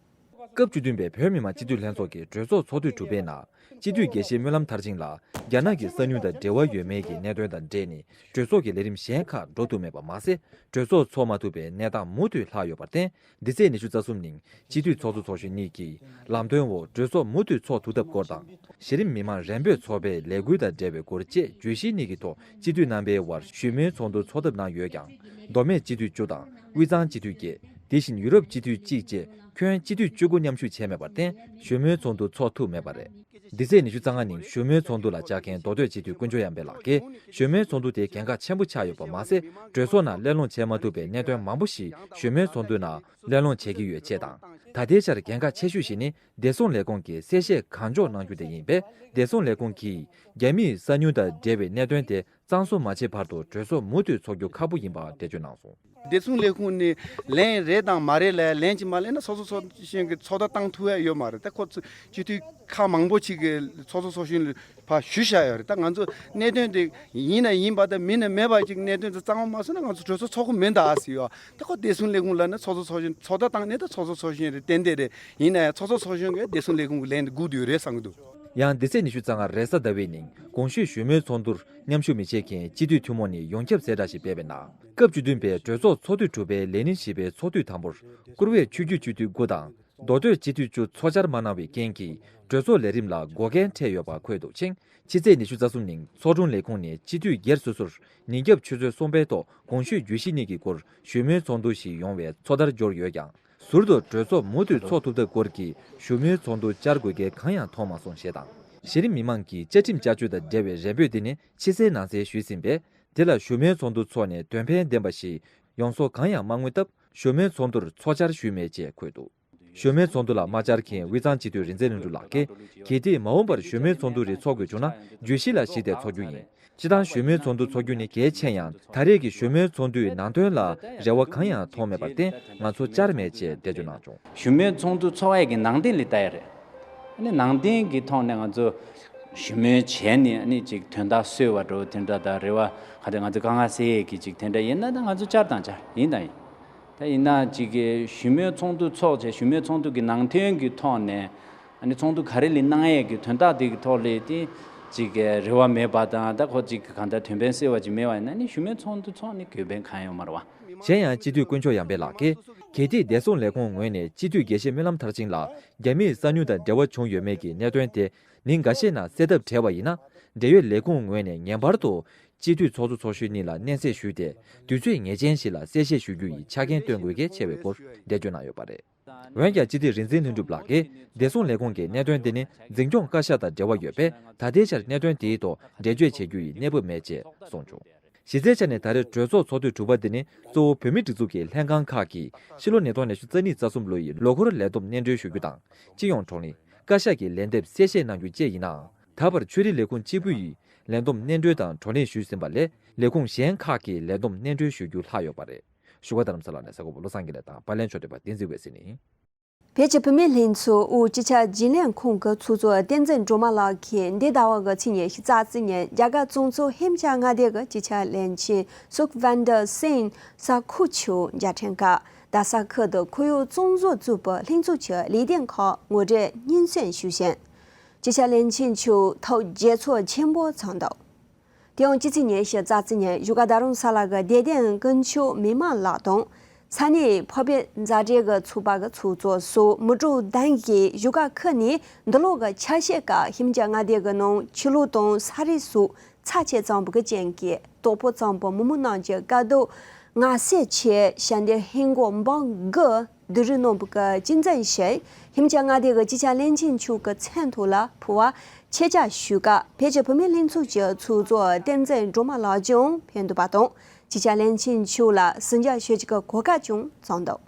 སྐབས་བཅུ་བདུན་པའི་བོད་མི་མང་སྤྱི་འཐུས་ལྷན་ཚོགས་ཀྱི་གྲོས་ཚོགས་ཚོགས་དུས་དྲུག་པའི་ནང་སྤྱི་འཐུས་དགེ་བཤེས་སྨོན་ལམ་མཐར་ཕྱིན་ལགས་རྒྱ་ནག་གི་གསང་ཉུལ་དང་འབྲེལ་བ་ཡོད་མེད་ཀྱི་གནད་དོན་དང་འབྲེལ་ནས་གྲོས་ཚོགས་ཀྱི་ལས་རིམ་གཞན་ཁག་འགྲོ་ཐུབ་མེད་པ་མ་ཟད། གྲོས་ཚོགས་ཚོགས་མ་ཐུབ་པའི་གནས་སྟངས་མུ་མཐུད་ལྷག་ཡོད་པར་བརྟེན། འདི་ཚེས་ཉི་ཤུ་རྩ་གསུམ་ཉིན་སྤྱི་འཐུས་ཚོགས་གཙོ་ཚོགས་གཞོན་གཉིས་ཀྱིས་ལམ་སྟོན་འོག་གྲོས་ཚོགས་མུ་མཐུད་ཚོགས་ཐུབ་ཐབས་སྐོར་དང་། གཞི་རིམ་མི་མང་རན་པོས་ཚོགས་པའི་ལས་འགུལ་དང་འབྲེལ་བའི་སྐོར་བཅས་བརྗོད་གཞི་གཉིས་ཀྱི་ཐོག་སྤྱི་འཐུས་རྣམ་པའི་དབར་ཞུ་མོལ་ཚོགས་འདུ་འཚོགས་ཐབས་གནང་ཡོད་ཀྱང་། མདོ་སྨད་སྤྱི་འཐུས་བཅུ་དང་དབུས་གཙང་སྤྱི་འཐུས་བརྒྱད། དེ་བཞིན་ཡུ་རོབ་སྤྱི་འཐུས་གཅིག་བཅས་ཁྱོན་སྤྱི་འཐུས་བཅུ་དགུ་མཉམ་ཞུགས་བྱས་མེད་པར་བརྟེན། ཞུ་མོལ་ཚོགས་འདུ་འཚོགས་ཐུབ་མེད་པ་རེད། འདི་ཚེས་ཉི་ཤུ་རྩ་ལྔ་ཉིན་ཞུ་མོལ་ཚོགས་འདུ་ལ་བཅར་མཁན་མདོ་སྟོད་སྤྱི་འཐུས་དཀོན་མཆོག་གཡང་འཕེལ་ལགས་ཀྱིས། ཞུ་མོལ་ཚོགས་འདུ་དེ་གལ་འགངས་ཆེན་པོ་ཆགས་ཡོད་པ་མ་ཟད། གྲོས་ཚོགས་ནང་གླེང་སློང་བྱེད་མ་ཐུབ་པའི་གནད་དོན་མང་པོ་ཞིག་ཞུ་མོལ་ཚོགས་འདུའི་ནང་གླེང་སློང་བྱེད་ཀྱི་ཡོད་ཅེས་དང་། ད་ལྟའི་ཆར་གལ་འགངས་ཆེ་ཤོས་ཤིག་ནི། བདེ་སྲུང་ལས་ཁུངས་ཀྱིས་གསལ་བཤད་གང་མགྱོགས་གནང་རྒྱུ་དེ་ཡིན་པས། བདེ་སྲུང་ལས་ཁུངས་ཀྱིས་རྒྱ་མིས་གསང་ཉུལ་དང་འབྲེལ་བའི་གནད་དོན་དེ་གཙང་བཟོ་མ་བྱས་བར་དུ་གྲོས་ཚོགས་མུ་མཐུད་འཚོགས་རྒྱུ་ཁག་པོ་ཡིན་པ་འགྲེལ་བརྗོད་གནང་སོང་། བདེ་སྲུང་ལས་ཁུངས་ནས་ལན་རེད་དང་མ་རེད་ལ་ལན་ཅིག་མ་ལེན་ན་ཚོགས་གཙོ་ཚོགས་གཞོན་གྱི་ཚོགས་བརྡ་བཏང་ཐུབ་ཡ་ཡོད་མ་རེད། ད་ཁོ་ཚོ་སྤྱི་འཐུས་ཁག་མང་པོ་ཅིག་གིས་ཚོགས་གཙོ་ཚོགས་གཞོན་ལ་ཕར་ཞུས་བཞག་ཡོད་རེད། ད་ང་ཚོ་གནད་དོན་དེ་ཡིན་ན་ཡིན་པ་དང་མིན་ན་མེད་པ་ཅིག་གནད་དོན་དེ་གཙང་མ་མ་བཟོས་ན་ང་ཚོ་གྲོས་ཚོགས་ཚོགས་ཀྱི་མིན་ད་ཨ་ཟེར་ཡོད། ད་ཁོ་བདེ་སྲུང་ལས་ཁུངས་ལབ་ན་ཚོགས་གཙོ་ཚོགས་གཞོན་ཚོགས་བརྡ་བཏང་ནས་ད་ཚོགས་གཙོ་ཚོགས་གཞོན་རེད་ཏན་ཏན་རེད། ཡིན་ན་ཡང་ཚོགས་གཙོ་ཚོགས་གཞོན་གྱིས་བདེ་སྲུང་ལས་ཁུངས་ཀྱི་ལན་དེ་སྒུག་བསྡད་ཡོད་རེད་བསམ་གྱི་འདུག། ཡང་འདི་ཚེས་ཉི་ཤུ་རྩ་ལྔ་རེས་གཟའ་ཟླ་བའི་ཉིན་གོང་ཞུས་ཞུ་མོལ་ཚོགས་འདུར་མཉམ་ཞུགས་མི་བྱེད་མཁན་སྤྱི་འཐུས་ཐུན་མོང་ནས་ཡོངས་ཁྱབ་གསལ་བསྒྲགས་ཤིག་སྤེལ་བའི་ནང་། སྐབས་བཅུ་བདུན་པའི་གྲོས་ཚོགས་ཚོགས་དུས་དྲུག་པའི་ལས་ཉིན་བཞི་པའི་ཚོགས་དུས་དང་པོར་བཀུར་འོས་ཆོས་བརྒྱུད་སྤྱི་འཐུས་དགུ་དང་མདོ་སྟོད་སྤྱི་འཐུས་བཅུ་ཚོགས་བཅར་མ་གནང་བའི་རྐྱེན་གྱིས་གྲོས་ཚོགས་ལས་རིམ་ལ་འགོག་རྐྱེན་འཕྲད་ཡོད་པ་འཁོད་འདུག་ཅིང་། ཕྱི་ཚེས་ཉི་ཤུ་རྩ་གསུམ་ཉིན་ཚོགས་དྲུང་ལས་ཁུངས་ནས་སྤྱི་འཐུས་སྒེར་སོ་སོར་ཉིན་རྒྱབ་ཆུ་ཚོད་གསུམ་པའི་ཐོག་གོང་ཞུས་བརྗོད་གཞི་གཉིས་ཀྱི་སྐོར་ཞུ་མོལ་ཚོགས་འདུ་ཞིག་ཡོང་བའི་ཚོད་ལྟར་འབྱོར་ཡོད་ཀྱང་། ཟུར་དུ་གྲོས་ཚོགས་མུ་མཐུད་འཚོགས་ཐུབ་ཐབས་སྐོར་གྱི་ཞུ་མོལ་ཚོགས་འདུ་བཅར་དགོས་གལ་གང་ཡང་མཐོང་མ་སོང་ཞེས་དང་། གཞི་རིམ་མི་མང་གི་བཅའ་ཁྲིམས་བསྐྱར་བཅོས་དང་འབྲེལ་བའི་རེ་འབོད་དེ་ནི་ཕྱི་གསལ་ནང་གསལ་ཞུས་ཟིན་པས། དེ་ལ་ཞུ་མོལ་ཚོགས་འདུ་འཚོགས་ནས་དོན་ཕན་ལྡན་པ་ཞིག་ཡོང་སོ་གང་ཡང་མ་མངོན་སྟབས། ཞུ་མོལ་ཚོགས་འདུར་ཚོགས་བཅར་ཞུས་མེད་ཅེས་འཁོད་འདུག། ཞུ་མོལ་ཚོགས་འདུ་ལ་མ་བཅར་མཁན་དབུས་གཙང་སྤྱི་འཐུས་རིག་འཛིན་ལྷུན་གྲུབ་ལགས་ཀྱིས། གལ་ཏེ་མ་འོངས་པར་ཞུ་མོལ་ཚོགས་འདུ་རེ་འཚོགས་དགོས་བྱུང་ན་བརྗོད་གཞི་ལ་གཞིགས་ཏེ་འཚོགས་རྒྱུ་ཡིན། སྤྱིར་བཏང་ཞུ་མོལ་ཚོགས་འདུ་འཚོགས་རྒྱུ་ནི་གལ་ཆེ་ཡང་། ད་རེས་ཀྱི་ཞུ་མོལ་ཚོགས་འདུའི་ནང་དོན་ལ་རེ་བ་གང་ཡང་མཐོང་མེད་པར་བརྟེན། ང་ཚོ་བཅར་མེད་ཅེས་འགྲེལ་བརྗོད་གནང་བྱུང་། ཞུ་མོལ་ཚོགས་འདུ་འཚོགས་ཡས་ཀྱི་ནང་དོན་ལ་ལྟ་ཡ་རེད། ཨ་ནི་ནང་དོན་གྱི་ཐོག་ནས་ང་ཚོ་ཞུ་མོལ་བྱས་ནས་ཨ་ནི་ཅིག་དོན་དག་སེལ་བ་འགྲོ་དེ་འདྲ་དང་རེ་བ་ག་དེ་ང་ཚོ་དཀའ་ངལ་སེལ་ཡས་ཀྱི་ཅིག་དེ་འདྲ་ཡིན་ན་ད་ང་ཚོ་བཅར་དང་བཅར་ཡིན་དང་ཡིན། ད་ཡིན་ན་ཅིག་གི་ཞུ་མོལ་ཚོགས་འདུ་འཚོགས་བྱས་ཞུ་མོལ་ཚོགས་འདུ་གི་ནང་དོན་གྱི་ཐོག་ནས་ཨ་ནི་ཚོགས་འདུ་ག་རེ་ལ་གནང་ཡས་ཀྱི་དོན་དག་དེ་གི་ཐོག་ལ་དེ་ཅིག་གི་རེ་བ་མེད་པ་དང་ད་ཁོ་ཅིག་གི་གང་ལྟར་དོན་ཕན་སེལ་བ་ཅིག་མེད་པ་ཡིན་ན་ནི་ཞུ་མོལ་ཚོགས་འདུ་འཚོགས་ནས་དགོས་ཕན་གང་ཡང་ཡོད་མ་རེད་བ། གཞན་ཡང་སྤྱི་འཐུས་དཀོན་མཆོག་གཡང་འཕེལ་ལགས་ཀྱིས། གལ་ཏེ་བདེ་སྲུང་ལས་ཁུངས་ངོས་ནས་སྤྱི་འཐུས་དགེ་བཤེས་སྨོན་ལམ་མཐར་ཕྱིན་ལགས་རྒྱ་མིས་གསང་ཉུལ་དང་འབྲེལ་བ་བྱུང་ཡོད་མེད་ཀྱི་གནད་དོན་དེ་ཉིན་འགའ་ཤས་ནང་སེལ་ཐབས་བྲལ་བ་ཡིན་ན། འབྲེལ་ཡོད་ལས་ཁུངས་ངོས་ནས་ངེས་པར་དུ་སྤྱི་འཐུས་ཚོགས་གཙོ་ཚོགས་གཞོན་གཉིས་ལ་སྣེ་གསེས་ཞུས་ཏེ། དུས་ཚོད་ངེས་ཅན་ཞིག་ལ་གསལ་བཤད་ཞུ་རྒྱུ་ཡི་ཆ་རྐྱེན་བཏོན་དགོས་གལ་ཆེ་བའི་སྐོར་འགྲེལ་བརྗོད་གནང་ཡོད་པ་རེད། འོན་ཀྱང་སྤྱི་འཐུས་རིག་འཛིན་ལྷུན་གྲུབ་ལགས་ཀྱིས། བདེ་སྲུང་ལས་ཁུངས་ཀྱི་གནད་དོན་དེ་ནི་འཛིན་སྐྱོང་བཀའ་ཤག་དང་འབྲེལ་བ་ཡོད་པས། ད་ལྟའི་ཆར་གནད་དོན་དེའི་ཐོག་འགྲེལ་བརྗོད་བྱེད་རྒྱུ་ཡི་གནས་བབ་མེད་ཅེས་གསུངས་བྱུང་། གཞི་རྩའི་ཆ་ནས་ད་རེས་གྲོས་ཚོགས་ཚོགས་དུས་དྲུག་པ་འདི་ནི་གཙོ་བོ་བོད་མིའི་སྒྲིག་འཛུགས་ཀྱི་ལྷན་ཁང་ཁག་གིས་ཕྱི་ལོ་ཉིས་སྟོང་ཉི་ཤུ་རྩ་གཉིས་རྩ་གསུམ་ལོ་ཡི་ལོ་འཁོར་ལས་བསྡོམས་སྙན་སྒྲོན་ཞུ་རྒྱུ་དང་། སྤྱི་ཡོངས་བགྲོ་གླེང་། བཀའ་ཤག་གི་ལན་འདེབས་གསལ་བཤད་གནང་རྒྱུ་བཅས་ཡིན་ནའང་། ད་བར་ཆོས་རིག་ལས་ཁུངས་གཅིག་པུ་ཡིས་ལན་བསྡོམས་སྙན་སྒྲོན་དང་བགྲོ་གླེང་ཞུས་ཟིན་པ་ལས། ལས་ཁུངས་གཞན་ཁག་གིས་ལན་བསྡོམས་སྙན་སྒྲོན་ཞུ་རྒྱུ་ལྷག་ཡོད་པ་རེད། བཞུགས་སྒར་རྡ་རམ་ས་ལ་ནས་གསར་འགོད་པ་བློ་བཟང་དགེ་ལེགས་དང་པར་ལེན་ཕྱོགས་སྒྲིག་པ་བསྟན་འཛིན་འོད་ཟེར་ཡིན། བོད་ཀྱི་བུད་མེད་ལྷན་ཚོགས་དབུས་སྤྱི་ཁྱབ་རྒྱུན་ལས་ཁང་གི་ཚོགས་གཙོ་བསྟན་འཛིན་སྒྲོལ་མ་ལགས་ཀྱིས་འདི་ཟླ་བ་གི་ཚེས་ཉི་ཤུ་རྩ་གཅིག་ཉིན་རྒྱ་གར་བཙན་བྱོལ་ཧིམ་ཅ་མངའ་སྡེ་གི་སྤྱི་ཁྱབ་བློན་ཆེན་སུག་ཝན་ཏར་སིན་ས་ཁུ་མཆོག་མཇལ་འཕྲད་སྐབས། རྡ་ས་ཁུལ་དུ་ཁོར་ཡུག་བཙོན་བཟོ་བཙུགས་པའི་ལྷན་ཚོགས་ཀྱི་ལས་དོན་ཁག་ངོ་སྤྲོད་སྙན་སེང་ཞུས་ཤིང་། སྤྱི་ཁྱབ་བློན་ཆེན་མཆོག་ཐུགས་དགྱེས་ཚོར་ཆེན་པོ་བྱུང་འདུག་དེ་ཡང་སྤྱི་ཚེས་ཉི་ཤུ་རྩ་གཅིག་ཉིན་བཞུགས་སྒར་རྡ་རམ་ས་ལ་གི་བདེ་ལྡན་ཀུན་སྤྱོད་མི་མང་ལགས་དང་། ས་གནས་ཕ་བོད་མཛའ་འབྲེལ་གྱི་ཚོགས་པ་གི་ཚོགས་གཙོ་སོགས་མི་དྲུག་དང་གིས་བཞུགས་སྒར་ཁུལ་ནས་འདི་ལོ་གི་ཆ་ཤས་སྐབས་ཧིམ་ཅ་མངའ་སྡེ་གི་ནང་ཆུ་ལོག་དང་ས་རུད་སོགས་ཚབས་ཆེ་བྱུང་བ་གི་རྐྱེན་གྱིས་དོ་ཕོག་བྱུང་བའི་མི་མང་རྣམས་ཀྱི་དཀའ་སྡུག་ངལ་སེལ་ཆེད་ཞལ་འདེབས་ཧིན་སྒོར་འབུམ་དགུ་བསྡུ་རུབ་གནང་བ་གི་སྤྱི་མཚན་ཞིག་ཧིམ་ཅ་མངའ་སྡེ་གི་སྤྱི་ཁྱབ་བློན་ཆེན་མཆོག་གི་མཚན་ཐོག་ལ་ཕུལ་བ་ཆེད་བཅར་ཞུས་སྐབས་བོད་ཀྱི་བུད་མེད་ལྷན་ཚོགས་ཀྱི་ཚོགས་གཙོ་བསྟན་འཛིན་སྒྲོལ་མ་ལགས་ཀྱང་ཕེབས་འདུག་པ་དང་། སྤྱི་ཁྱབ་བློན་ཆེན་མཆོག་ལ་ཟིང་ཆ་ཞུ་རྒྱུ་གི་གོ་སྐབས་ཀྱང་བྱུང་འདུག་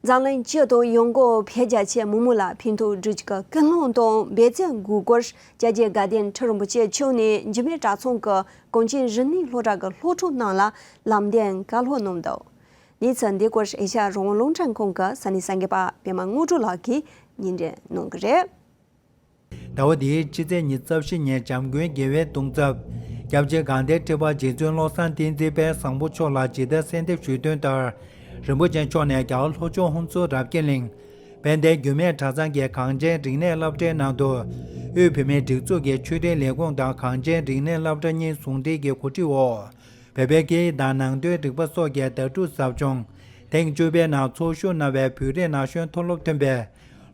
འཛམ་གླིང་སྤྱི་དང་ཡང་སྒོས་བོད་རྒྱ་ཆེ་མི་མང་ལ་ཕན་ཐོགས་སྒྲུབ་རྒྱུ་གི་ཀུན་སློང་དང་འབད་བརྩོན་དགོས་སྐོར་སྐྱབས་རྗེ་དགའ་ལྡན་ཁྲི་རིན་པོ་ཆེ་མཆོག་ནས་འཇིགས་མེད་གྲྭ་ཚང་གི་གངས་ཅན་རིག་གནས་སློབ་གྲྭ་གི་སློབ་ཕྲུག་རྣམས་ལ་ལམ་སྟོན་བཀའ་སློབ་གནང་འདུག་གནས་ཚུལ་འདི་སྐོར་ཨེ་ཤ་ཡ་རང་དབང་རླུང་འཕྲིན་ཁང་གི་ས་གནས་གསར་འགོད་པ་པད་མ་དངོས་གྲུབ་ལགས་ཀྱིས་སྙན་སྒྲོན་གནང་གི་རེད། ཟླ་བ་འདིའི་སྤྱི་ཚེས་ཉི་ཤུ་རྩ་བཞི་ཉིན་འཇམ་མགོན་རྒྱལ་བའི་གདུང་ཚབ་སྐྱབས་རྗེ་དགའ་ལྡན་ཁྲི་པ་རྗེ་བཙུན་བློ་བཟང་བསྟན་འཛིན་དཔལ་བཟང་པོ་མཆོག་ལ་ཇི་ལྟར་གསོལ་འདེབས་ཞུས་དོན་ལྟར། རིན་པོ་ཆེ་མཆོག་ནས་རྒྱལ་བ་ལྷོ་ཕྱོགས་ཧོན་སུར་རབ་རྒྱས་གླིང་དཔལ་ལྡན་འགྱུར་མེད་གྲྭ་ཚང་གི་གངས་ཅན་རིག་གནས་སློབ་གྲྭའི་ནང་དུ། དབུས་བོད་མིའི་སྒྲིག་འཛུགས་ཀྱི་ཆོས་རིག་ལས་ཁུངས་དང་གངས་ཅན་རིག་གནས་སློབ་གྲྭ་གཉིས་ཟུང་འབྲེལ་གྱི་གོ་སྒྲིག་འོག་བོད་པའི་སྐད་ཡིག་དང་ནང་དོན་རིག་པ་སོགས་ཀྱི་དྭ་ཕྲུག་ཟབ་སྦྱོང་ཐེངས་བཅུ་པའི་ནང་ཚོགས་ཞུགས་གནང་བའི་བོད་རིགས་ན་གཞོན་མཐོ་སློབ་ཐོན་པའི་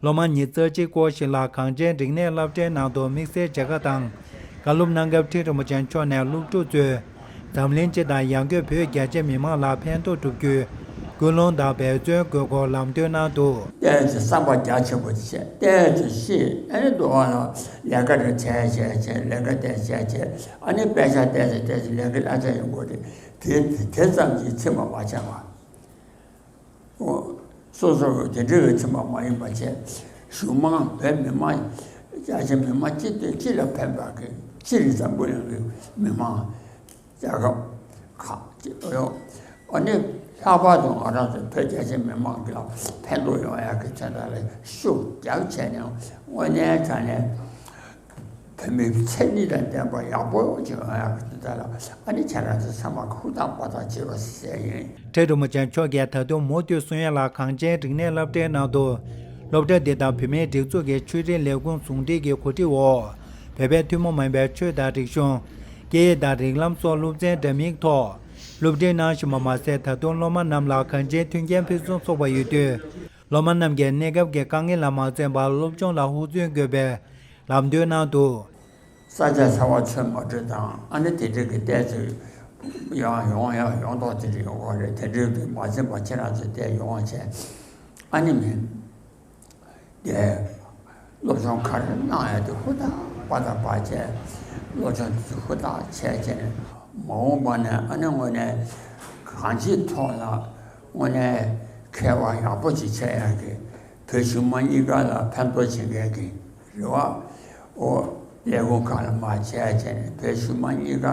སློབ་མ་ཉི་ཤུ་རྩ་གཅིག་སྐོར་ཞིག་ལ་གངས་ཅན་རིག་གནས་སློབ་གྲྭའི་ནང་དུ་དམིགས་བསལ་མཇལ་ཁ་དང་བཀའ་སློབ་གནང་སྐབས་ཁྲི་རིན་པོ་ཆེ་མཆོག་ནས་སློབ་ཕྲུག་ཚོས་འཛམ་གླིང་སྤྱི་དང་ཡང་སྒོས་བོད་རྒྱ་ཆེ་མི་མང་ལ་ཕན་ཐོགས་སྒྲུབ་རྒྱུའི་ཀུན་སློང་དང་འབད་བརྩོན་དགོས་སྐོར་ལམ་སྟོན་གནང་འདུག་ལྟས་ཀྱི་བསམ་པ་རྒྱ་ཆེན་པོ་བྱས། ལྟས་ཀྱི་ཤེས། ཨ་ནི་འདུག་བ་ལ་ལས་ཀ་རེ་བྱས་བྱས་བྱས། ལས་ཀ་དེ་བྱས་བྱས། ཨ་ནི་དཔེ་ཆ་ལྟས་ཀྱི་ལྟས་ཀྱི་ལས་ཀ་གླ་ཆ་ཡོང་དགོས་རེད། དེ་དེ་ཙམ་གྱིས་ཚིམ་པ་མ་བྱས་པ། ཨོ། སོ་སོ་དེ་འདྲ་བའི་ཚིམ་པ་མ་ཡིན་པ་བྱས། གཞུང་མང་བོད་མི་མང་། རྒྱ་ཆེ་མི་མང་སྤྱི་སྤྱི་ལ་ཕན་པ་གི་སྤྱིར་འཛམ་བུ་གླིང་གི་མི་མང་། རྒྱལ་ཁབ་ཁག་ཅིག་ཡོད། ཨ་ནི་ལྷག་པར་དུ་ང་རང་ཚོ་བོད་རྒྱ་ཆེ་མི་མང་གི་ལ་ཕན་ཐོགས་ཡོང་ཡག་གི་དོན་དག་ལ་ཤུགས་རྒྱབ་བྱས་ནས་དངོས་གནས་དྲང་གནས། བོད་མིའི་མཚན་ཉིད་དང་ལྡན་པ་ཡག་པོ་ཅིག་ཡོང་ཡག་གི་དོན་དག་ལ་ཨ་ནི་ཁྱེད་རང་ཚོ་ཚང་མ་ཧུར་ཐག་པ་ཐག་བྱེད་རོགས་ཟེར་ཡིན། ཁྲི་རིན་པོ་ཆེ་མཆོག་གིས་ད་དུང་མུ་མཐུད་གསུང་ཡ་ལ་གངས་ཅན་རིག་གནས་སློབ་གྲྭའི་ནང་དུ་སློབ་གྲྭ་འདི་དང་བོད་མིའི་སྒྲིག་འཛུགས་ཀྱི་ཆོས་རིག་ལས་ཁུངས་ཟུང་འབྲེལ་གྱི་གོ་སྒྲིག་འོག་བོད་པའི་ཐུན་མོང་མ་ཡིན་པའི་ཆོས་དང་རིག་གཞུང་། སྐད་ཡིག་དང་རིགས་ལམ་སོགས་སློབ་ཚན་འདྲ་མིན་ཐོག་སློབ་ཁྲིད་གནང་བཞིན་པ་མ་ཟད། ད་དུང་སློབ་མ་རྣམས་ལ་གངས་ཅན་མཐུན་རྐྱེན་ཕུན་སུམ་ཚོགས་པ་ཡོད་དུས། སློབ་མ་རྣམས་ཀྱིས་གནས་སྐབས་ཀྱི་དཀའ་ངལ་ལ་མ་བརྩོན་པར་སློབ་སྦྱོང་ལ་ཧུར་བརྩོན་དགོས་པའི་ལམ་སྟོན་གནང་འདུག་ས་ཆ་ཚ་བ་ཚོད་མ་འགྲོ་དང་། ཨ་ནི་དེ་འདྲ་གི་ལྟས་ཚོད་ཡང་ཡོང་ཡང་ཡོང་མདོག་དེ་འདྲ་ཡོང་གི་རེད། དེ་འདྲ་གི་མ་འཛེམས་པ་ཁྱེད་རང་ཚོ་ལྟས་ཡོང་བ་བྱས། ཨ་ནི་མིན། དེ་སློབ་སྦྱོང་ག་རེ་གནང་ཡ་དེ་ཧུར་ཐག་པ་ཐག་པ་བྱས། སློབ་སྦྱོང་དེ་ཚོ་ཧུར་ཐག་བྱས་བྱས་ནས་མ་འོངས་པ་ནས་ཨ་ནི་དངོས་གནས་གང་ཅིའི་ཐོག་ལ་དངོས་གནས་མཁས་པ་ཡག་པོ་ཅིག་བྱེད་ཡ་གི་བོད་གཞུང་མང་གཉིས་ཀ་ལ་ཕན་ཐོགས་བྱེད་མཁན་གྱི་རེ་བ། ཨོ། ལས་ཁུངས་ཁག་ལ་མ་བྱས་བྱས་ནས་བོད་གཞུང་མང་གཉིས་ཀ་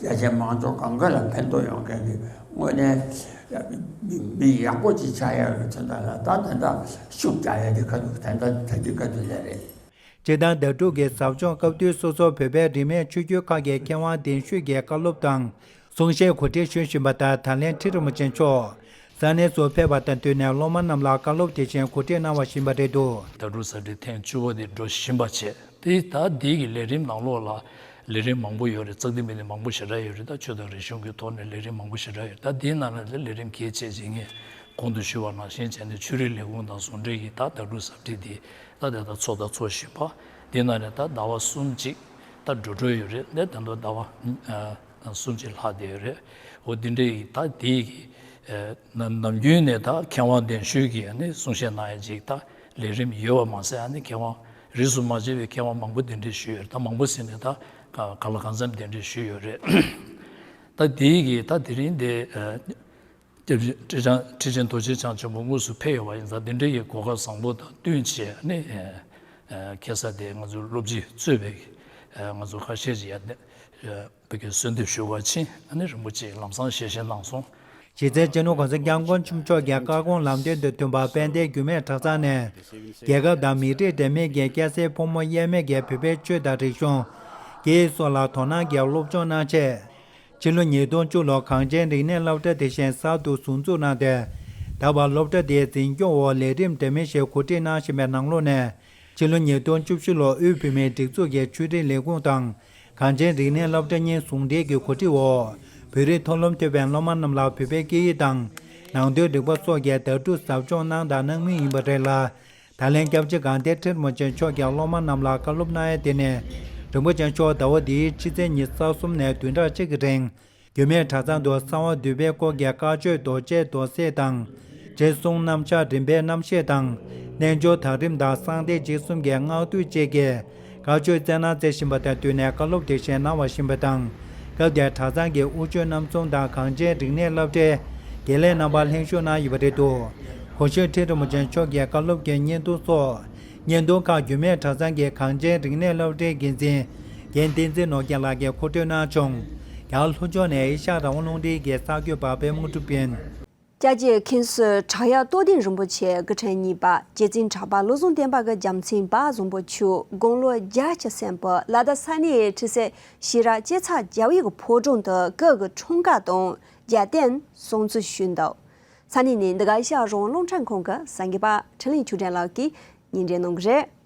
རྒྱ་ཆེ་མང་ཚོགས་གང་ག་ལ་ཕན་ཐོགས་ཡོང་མཁན་གྱི་དངོས་གནས་མི་མི་ཡག་པོ་ཅིག་ཆགས་ཡག་གི་དོན་དག་ལ་ད་ད་ལྟ་ཤུགས་རྒྱག་ཡག་དེ་ཁ་ཐུག་ད་ལྟ་ད་ལྟའི་ཁ་ཐུག་ལས་རེད། སྤྱིར་བཏང་ཟླ་དྲུག་གི་ཟབ་སྦྱོང་སྐབས་དུས་སོ་སོ་བོད་པའི་རིས་མེད་ཆོས་བརྒྱུད་ཁག་གི་མཁས་དབང་གདན་ཞུས་ཀྱིས་བཀའ་སློབ་དང་གསུང་བཤད་གོ་སྒྲིག་ཞུ་བཞིན་པ་ལྟར། ད་ལན་ཁྲི་རིན་པོ་ཆེ་མཆོག་ས་གནས་སུ་ཕེབས་པ་དང་བསྟུན་ནས་སློབ་མ་རྣམས་ལ་བཀའ་སློབ་དེ་བཞིན་གོ་སྒྲིག་གནང་བ་བཞིན་པ་རེད་འདུག་ཟླ་དྲུག་ཟབ་སྦྱོང་ཐེངས་བཅུ་པ་དེ་འགྲོ་བཞིན་པ་བྱས། དེ་ད་འདི་གི་ལས་རིམ་ནང་ལོགས་ལ་ལས་རིམ་མང་པོ་ཡོད་རེད། ཙག་སྡེ་མིག་སྡེ་མང་པོ་ཞེ་དྲག་ཡོད་རེད། ད་ཆོས་དང་རིག་གཞུང་གི་ཐོག་ནས་ལས་རིམ་མང་པོ་ཞེ་དྲག་ཡོད་རེད། ད་འདིའི་ནང་ལ་ལས་རིམ་གལ་ཆེ་ཅིག་ངས་གོང་དུ་ཞུས་པ་ནང་བཞིན་བྱས་ནས་ཆོས་རིག་ལས་ཁུངས་དང་ཟུང་འབྲེལ་གྱིས་ད་ཟླ་དྲུག་ཟབ་སྦྱོང་དེ་ད་དེ་ད་ཚོགས་ད་ཚོགས་བཞིན་པ། འདི་ནང་ནས་ད་ཟླ་བ་གསུམ་ཅིག་ད་འགྲོ་འགྲོ་ཡོད་རེད། འདི་ད་དུང་ཟླ་བ་གསུམ་ཅིག་ལྷག་བསྡད་ཡོད་རེད། འོ་འདི་འདྲའི་ད་དེའི་གི་ནམ་ནམ་རྒྱུན་ནས་ད་མཁས་དབང་གདན་ཞུས་ཀྱིས་ནི་གསུང་བཤད་གནང་ཡ་ཅིག་ད་ལས་རིམ་ཡོད་པ་མ་ཟད། ཨ་ནི་མཁས་དབང་རིས་སུ་མ་ཆད་པའི་མཁས་དབང་མང་པོ་གདན་འདྲེན་ཞུས་ཡོད་རེད། ད་མང་པོ་ཟེར་ནས་ད་ག་ལ་གང་འཚམ་གདན་འདྲེན་ཞུས་ཡོད་རེད། ད་དེའི་གི་ད་དེ་རིང་འདི་ཁྲི་ཆེན་ཁྲི་ཆེན་རྡོ་རྗེ་འཆང་ཆེན་པོ་དངོས་སུ་ཕེབས་ཡོད་པ་ཡིན་ཙང་། དེ་འདྲའི་གི་གོ་སྐབས་བཟང་པོ་དང་བསྟུན་བྱས་ནས་ཁ་སང་དེ་ང་ཚོའི་སློབ་སྤྱིས་གཙོས་པའི་ང་ཚོ་ཁ་ཤས་ཀྱིས་ཡ་བོད་ཀྱི་གསོལ་འདེབས་ཞུ་བར་ཕྱིན། ཨ་ནི་རིན་པོ་ཆེས་ལམ་སང་ཞལ་བཞེས་གནང་སོང་། གཞི་རྩའི་སྤྱི་ནོར་༸གོང་ས་༸སྐྱབས་མགོན་ཆེན་པོ་མཆོག་གི་བཀའ་དགོངས་ལམ་སྟོན་དང་མཐུན་པར་དཔལ་ལྡན་རྒྱུད་སྨད་གྲྭ་ཚང་ནས། རྒྱལ་ཁབ་དང་མི་རིགས་འདྲེས་མའི་གི་སྐྱ་སེར་ཕོ་མོ་དབྱེར་མེད་ཀྱི་བོད་པའི་ཆོས་དང་རིག་གཞུང་། སྐད་ཡིག་སོགས་ལ་དོ་སྣང་གིས་སློབ་སྦྱོང་གནང་ཆེད། ཕྱི་ལོ་ཉིས་སྟོང་བཅུ་ལོར་གངས་ཅན་རིག་གནས་སློབ་གྲྭ་དེ་བཞིན་གསར་དུ་ཟུར་འཛུགས་གནང་སྟེ། ད་བར་སློབ་གྲྭ་དེའི་འཛིན་སྐྱོང་འོག་ལས་རིམ་འདྲ་མིན་ཞིག་གོ་སྒྲིག་གནང་བཞིན་པའི་ནང་ལོགས་ནས། ཕྱི་ལོ་ཉིས་སྟོང་བཅུ་བཞི་ལོར་དབུས་བོད་མིའི་སྒྲིག་འཛུགས་ཀྱི་ཆོས་རིག་ལས་ཁུངས་དང་། གངས་ཅན་རིག་གནས་སློབ་གྲྭ་གཉིས་ཟུང་འབྲེལ་གྱི་གོ་སྒྲིག་འོག་བོད་རིགས་མཐོ་སློབ་ཐོན་པའི་སློབ་མ་རྣམས་ལ་བོད་པའི་སྐད་ཡིག་དང་། ནང་དོན་རིག་པ་སོགས་ཀྱི་བརྡ་སྤྲོད་ཟབ་སྦྱོང་གནང་དང་གནང་མུས་ཡིན་པ་རེད་ལ། ད་ལན་སྐྱབས་རྗེ་དགའ་ལྡན་ཁྲི་རིན་པོ་ཆེ་མཆོག་གིས་སློབ་མ་རྣམས་ལ་བཀའ་སློབ་གནང་ཡ་དེ་ནི། རིན་པོ་ཆེ་མཆོག་ཟླ་བ་འདིའི་ཕྱི་ཚེས་ཉི་ཤུ་རྩ་གསུམ་ནས་བདུན་ཕྲག་གཅིག་གི་རིང་། རྒྱུད་སྨད་གྲྭ་ཚང་དུ་གསང་བ་འདུས་པའི་སྐོར་གྱི་བཀའ་ཆོས་མདོ་བྱས་མདོ་གསལ་དང་། རྗེ་གསུང་རྣམ་གཞག་རིམ་པའི་རྣམ་བཤད་དང་། རྣལ་འབྱོར་དག་རིམ་དང་གསང་བདེ་འཇིགས་གསུམ་གྱི་སྔགས་བསྡུས་བཅས་ཀྱི་བཀའ་ཆོས་སྩལ་གནང་མཛད་བཞིན་པ་དང་བསྟུན་ནས་བཀའ་སློབ་དེ་བཞིན་གནང་བ་བཞིན་པ་དང་། སྐབས་དེར་གྲྭ་ཚང་གི་དབུ་ཆོས་རྣམ་གསུམ་དང་གངས་ཅན་རིག་གནས་སློབ་གྲྭའི་དགེ་ལས་རྣམ་པ་ལྷན་ཞུགས་གནང་ཡོད་པ་རེད་འདུག་གོང་ཞུས་ཁྲི་རིན་པོ་ཆེ་མཆོག་གི་བཀའ་སློབ་ཀྱི་བརྙན་ཐུང་སོགས། བརྙན་ཐུང་ཁག་རྒྱུད་སྨད་གྲྭ་ཚང་གི་གངས་ཅན་རིག་གནས་སློབ་གྲྭའི་འགན་འཛིན་རྒན་བསྟན་འཛིན་ནོར་རྒྱས་ལགས་ཀྱིས་མཁོ་སྤྲོད་གནང་བྱུང་། རྒྱ་གར་ལྷོ་ཕྱོགས་ནས་ཨེ་ཤ་ཡ་རང་དབང་རླུང་འཕྲིན་གྱི་གསར་འགོད་པ་པད་མ་གྲུབ་ཡིན། སྐྱབས་རྗེ་མཁན་ཟུར་བྲག་གཡབ་རྟོགས་ལྡན་རིན་པོ་ཆེ་སྐུ་ཕྲེང་གཉིས་པ་རྗེ་བཙུན་གྲགས་པ་བློ་བཟང་བསྟན་པ་གི་རྒྱལ་མཚན་དཔལ་བཟང་པོ་མཆོག་དགུང་ལོ་བརྒྱད་ཅུ་ཟིན་པ། ལ་དྭགས་ས་གནས་ཁྲི་སྲོང་ཤེས་རབ་སྐྱེ་ཚེ་རྒྱལ་བའི་གི་ཕོ་བྲང་དུ་སྐུ་གི་འཁྲུངས་སྐར་དང་རྒྱལ་རྟེན་སྲུང་བརྩི་ཞུས་འདུག་ས་གནས་ནས་འདི་ག་ཨེ་ཤ་ཡ་རང་དབང་རླུང་འཕྲིན་ཁང་གི་གསར་འགོད་པ་འཕྲིན་ལས་ཆོས་སྒྲོན་ལགས་ཀྱིས་སྙན་སྒྲོན་གནང་གི་རེད།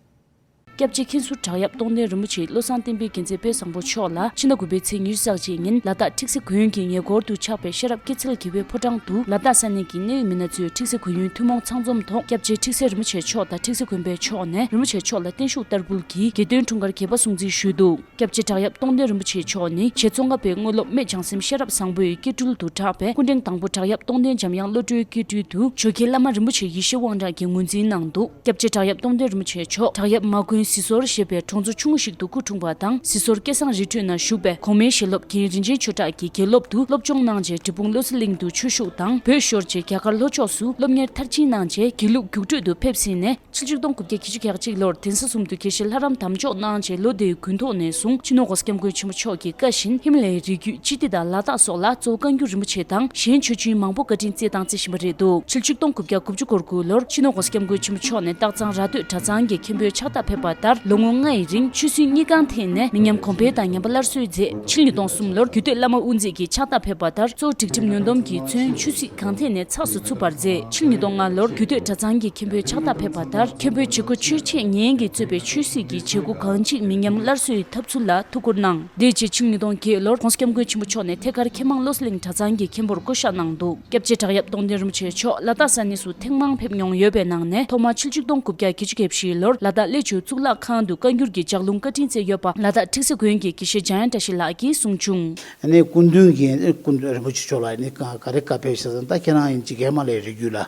སྐྱབས་རྗེ་མཁན་ཟུར་བྲག་གཡབ་རྟོགས་ལྡན་རིན་པོ་ཆེ་བློ་བཟང་བསྟན་པའི་རྒྱལ་མཚན་དཔལ་བཟང་པོ་མཆོག་ལ་ཕྱི་ཟླ་དགུ་པའི་ཚེས་ཉི་ཤུ་རྩ་གཅིག་ཉིན་ལ་དྭགས་ཁྲིག་སེ་དགོན་གྱི་ཉེ་འཁོར་དུ་ཆགས་པའི་ཤེས་རབ་སྐྱེད་ཚལ་དགེ་བའི་ཕོ་བྲང་དུ་ལ་དྭགས་ས་གནས་ཀྱི་གནད་ཡོད་མི་སྣ་ཚོས་ཁྲིག་སེ་དགོན་ཡོན་ཐུན་མོང་ཚང་འཛོམས་ཐོག་སྐྱབས་རྗེ་ཁྲིག་སེ་རིན་པོ་ཆེ་མཆོག་དང་ཁྲིག་སེ་དགོན་པའི་ཕྱོགས་ནས་རིན་པོ་ཆེ་མཆོག་ལ་བརྟན་བཞུགས་བསྟར་འབུལ་གྱིས་དགེ་འདུན་འཁྲུངས་སྐར་རྒྱས་པ་སྲུང་བརྩི་ཞུས་འདུག་སྐྱབས་རྗེ་བྲག་གཡབ་རྟོགས་ལྡན་རིན་པོ་ཆེ་མཆོག་ནི་ཞེ་ཚོགས་ལྔ་པའི་དངོས་སློབ་སྨད་བྱང་སེམས་ཤེས་རབ་བཟང་པོའི་སྐྱེ་སྤྲུལ་དུ་གྲགས་པའི་སྐུ་ཕྲེང་དང་པོ་བྲག་གཡབ་རྟོགས་ལྡན་འཇམ་དབྱངས་བློ་གྲོས་སྐྱེ་སྤྲུལ་དུ་ཇོ་ཁྱི་བླ་མ་རིན་པོ་ཆེ་ཡེ་ཤེས་དབང་གྲགས་ཀྱིས་ངོས་འཛིན་གནང་འདུག་སྐྱབས་རྗེ་བྲག་གཡབ་རྟོགས་ལྡན་རིན་པོ་ཆེ་མཆོག་བྲག་གཡབ་མ་དགོན་ཟི་ཟོར་ཞེས་པའི་གྲོང་ཚོ་ཆུང་ངུ་ཞིག་ཏུ་སྐུ་འཁྲུངས་པ་དང་། ཟི་ཟོར་སྐལ་བཟང་རི་ཁྲོད་ན་བཞུགས་པའི་གོང་མའི་ཞལ་སློབ་རྒན་རིན་ཆེན་ཆོས་གྲགས་ཀྱི་དགེ་སློབ་ཏུ་སློབ་སྦྱོང་གནང་རྗེས་འབྲས་སྤུངས་བློ་གསལ་གླིང་དུ་ཆོས་ཞུགས་དང་། བོད་ཤོར་རྗེས་རྒྱ་གར་ལྷོ་ཕྱོགས་སུ་སློབ་གཉེར་མཐར་ཕྱིན་གནང་རྗེས་དགེ་ལུགས་རྒྱུགས་སྤྲོད་དུ་ཕེབས་ཟིན་ནས། ཕྱི་ལོ་ཆིག་སྟོང་དགུ་བརྒྱ་བརྒྱད་ཅུ་གྱ་གཅིག་ལོར་གདན་ས་གསུམ་དུ་དགེ་བཤེས་ལྷ་རམས་དམ་འཇོག་གནང་རྗེས་ལོ་དེའི་དགུན་ཐོག་ནས་བཟུང་སྤྱི་ནོར་༸གོང་ས་༸སྐྱབས་མགོན་ཆེན་པོ་མཆོག་གི་བཀའ་བཞིན་ཧི་མ་ལ་ཡའི་རི་རྒྱུད་སྤྱི་ཏི་དང་ལ་དྭགས་སོགས་ལ་གཙོ་བོ་བཀའ་འགྱུར་རིན་པོ་ཆེ་དང་གཞན་ཆོས་ཅན་མང་པོ་བཀའ་དྲིན་སྩལ་དང་སྩལ་བཞིན་པ་རེད་འདུག་ཕྱི་ལོ་ཆིག་སྟོང་དགུ་བརྒྱ་དགུ་བཅུ་གོ་དགུ་ལོར་སྤྱི་ནོར་༸གོང་ས་༸སྐྱབས་མགོན་ཆེན་པོ་མཆོག་ནས་སྟག་ཚང་ར་སྟོད་གྲྭ་ཚང་གི་མཁན་པོའི་ཕྱག་རྟགས་ཕེབས་པ་ལྟར་ལོ་ངོ་ལྔ་ཡི་རིང་ཆོས་སྲིད་གཉིས་ཀའི་ཐད་ནས་མི་ཉམས་གོང་འཕེལ་དང་ཉམས་པ་སླར་གསོའི་མཛད། ཕྱི་ལོ་ཉིས་སྟོང་གསུམ་ལོར་རྒྱུད་སྟོད་བླ་མ་དབུ་མཛད་ཀྱི་ཕྱག་རྟགས་ཕེབས་པ་ལྟར་གཙོ་བོ་སྒྲིག་ཁྲིམས་ཡོངས་བསྡོམས་ཀྱིས་མཚོན་ཆོས་སྲིད་གང་ཐད་ནས་ཚགས་སུ་ཚུད་པར་མཛད། ཕྱི་ལོ་ཉིས་སྟོང་ལྔ་ལོར་རྒྱུད་སྟོད་གྲྭ་ཚང་གི་མཁན་པོའི་ཕྱག་རྟགས་ཕེབས་པ་ལྟར་མཁན་པོའི་བྱེད་སྒོ་ཆོས་འཆད་ཉན་གྱིས་གཙོས་པའི་ཆོས་སྲིད་ཀྱི་བྱེད་སྒོ་གང་ཅིའི་མི་ཉམས་སླར་གསོའི་འཐབ་ཚུལ་ལ་ཐུགས་ཁུར་གནང་། དེའི་རྗེས་ཕྱི་ལོ་ཉིས་སྟོང་བརྒྱད་ལོར་༸གོང་ས་༸སྐྱབས་མགོན་ཆེན་པོ་མཆོག་ནས་ཐད་ཀར་མཁས་མང་བློ་གསལ་གླིང་གྲྭ་ཚང་གི་མཁན་པོར་བསྐོ་གཞག་གནང་འདུག་སྐྱབས་རྗེ་བྲག་གཡབ་རྟོགས་ལྡན་རིན་པོ་ཆེ་མཆོག་ལ་དྭགས་ས་གནས་སུ་ཐེངས་མང་ཕེབས་མྱོང་ཡོད་པའི་ནང་ནས་ཐོག་མར་ཕྱི་ལོ་ཆིག་སྟོང་དགུ་བརྒྱ་བརྒྱད་ཅུ་གྱ་བཞི་ལོར་ལ་དྭགས་གླེ་ཆུ་གཙུག་ལག་ཁང་དུ་བཀའ་འགྱུར་གྱི་ལྗགས་ལུང་བཀའ་དྲིན་སྩལ་ཡོད་པ་ལ་དྭགས་ཁྲིག་སེ་དགོན་གྱི་དགེ་བཤེས་འཇམ་དབྱངས་བཀྲ་ཤིས་ལགས་ཀྱིས་གསུངས་བྱུང་། ཨ་ནི་སྐུ་མདུན་གྱིས་སྐུ་མདུན་རིན་པོ་ཆེ་མཆོག་ལ་ནི་ག་རེ་བཀའ་ཕེབས་ཤག་ཟེར་ན། ད་ཁྱེད་རང་ཡིན་གཅིག་ཧི་མ་ལ་ཡའི་རི་རྒྱུད་ལ་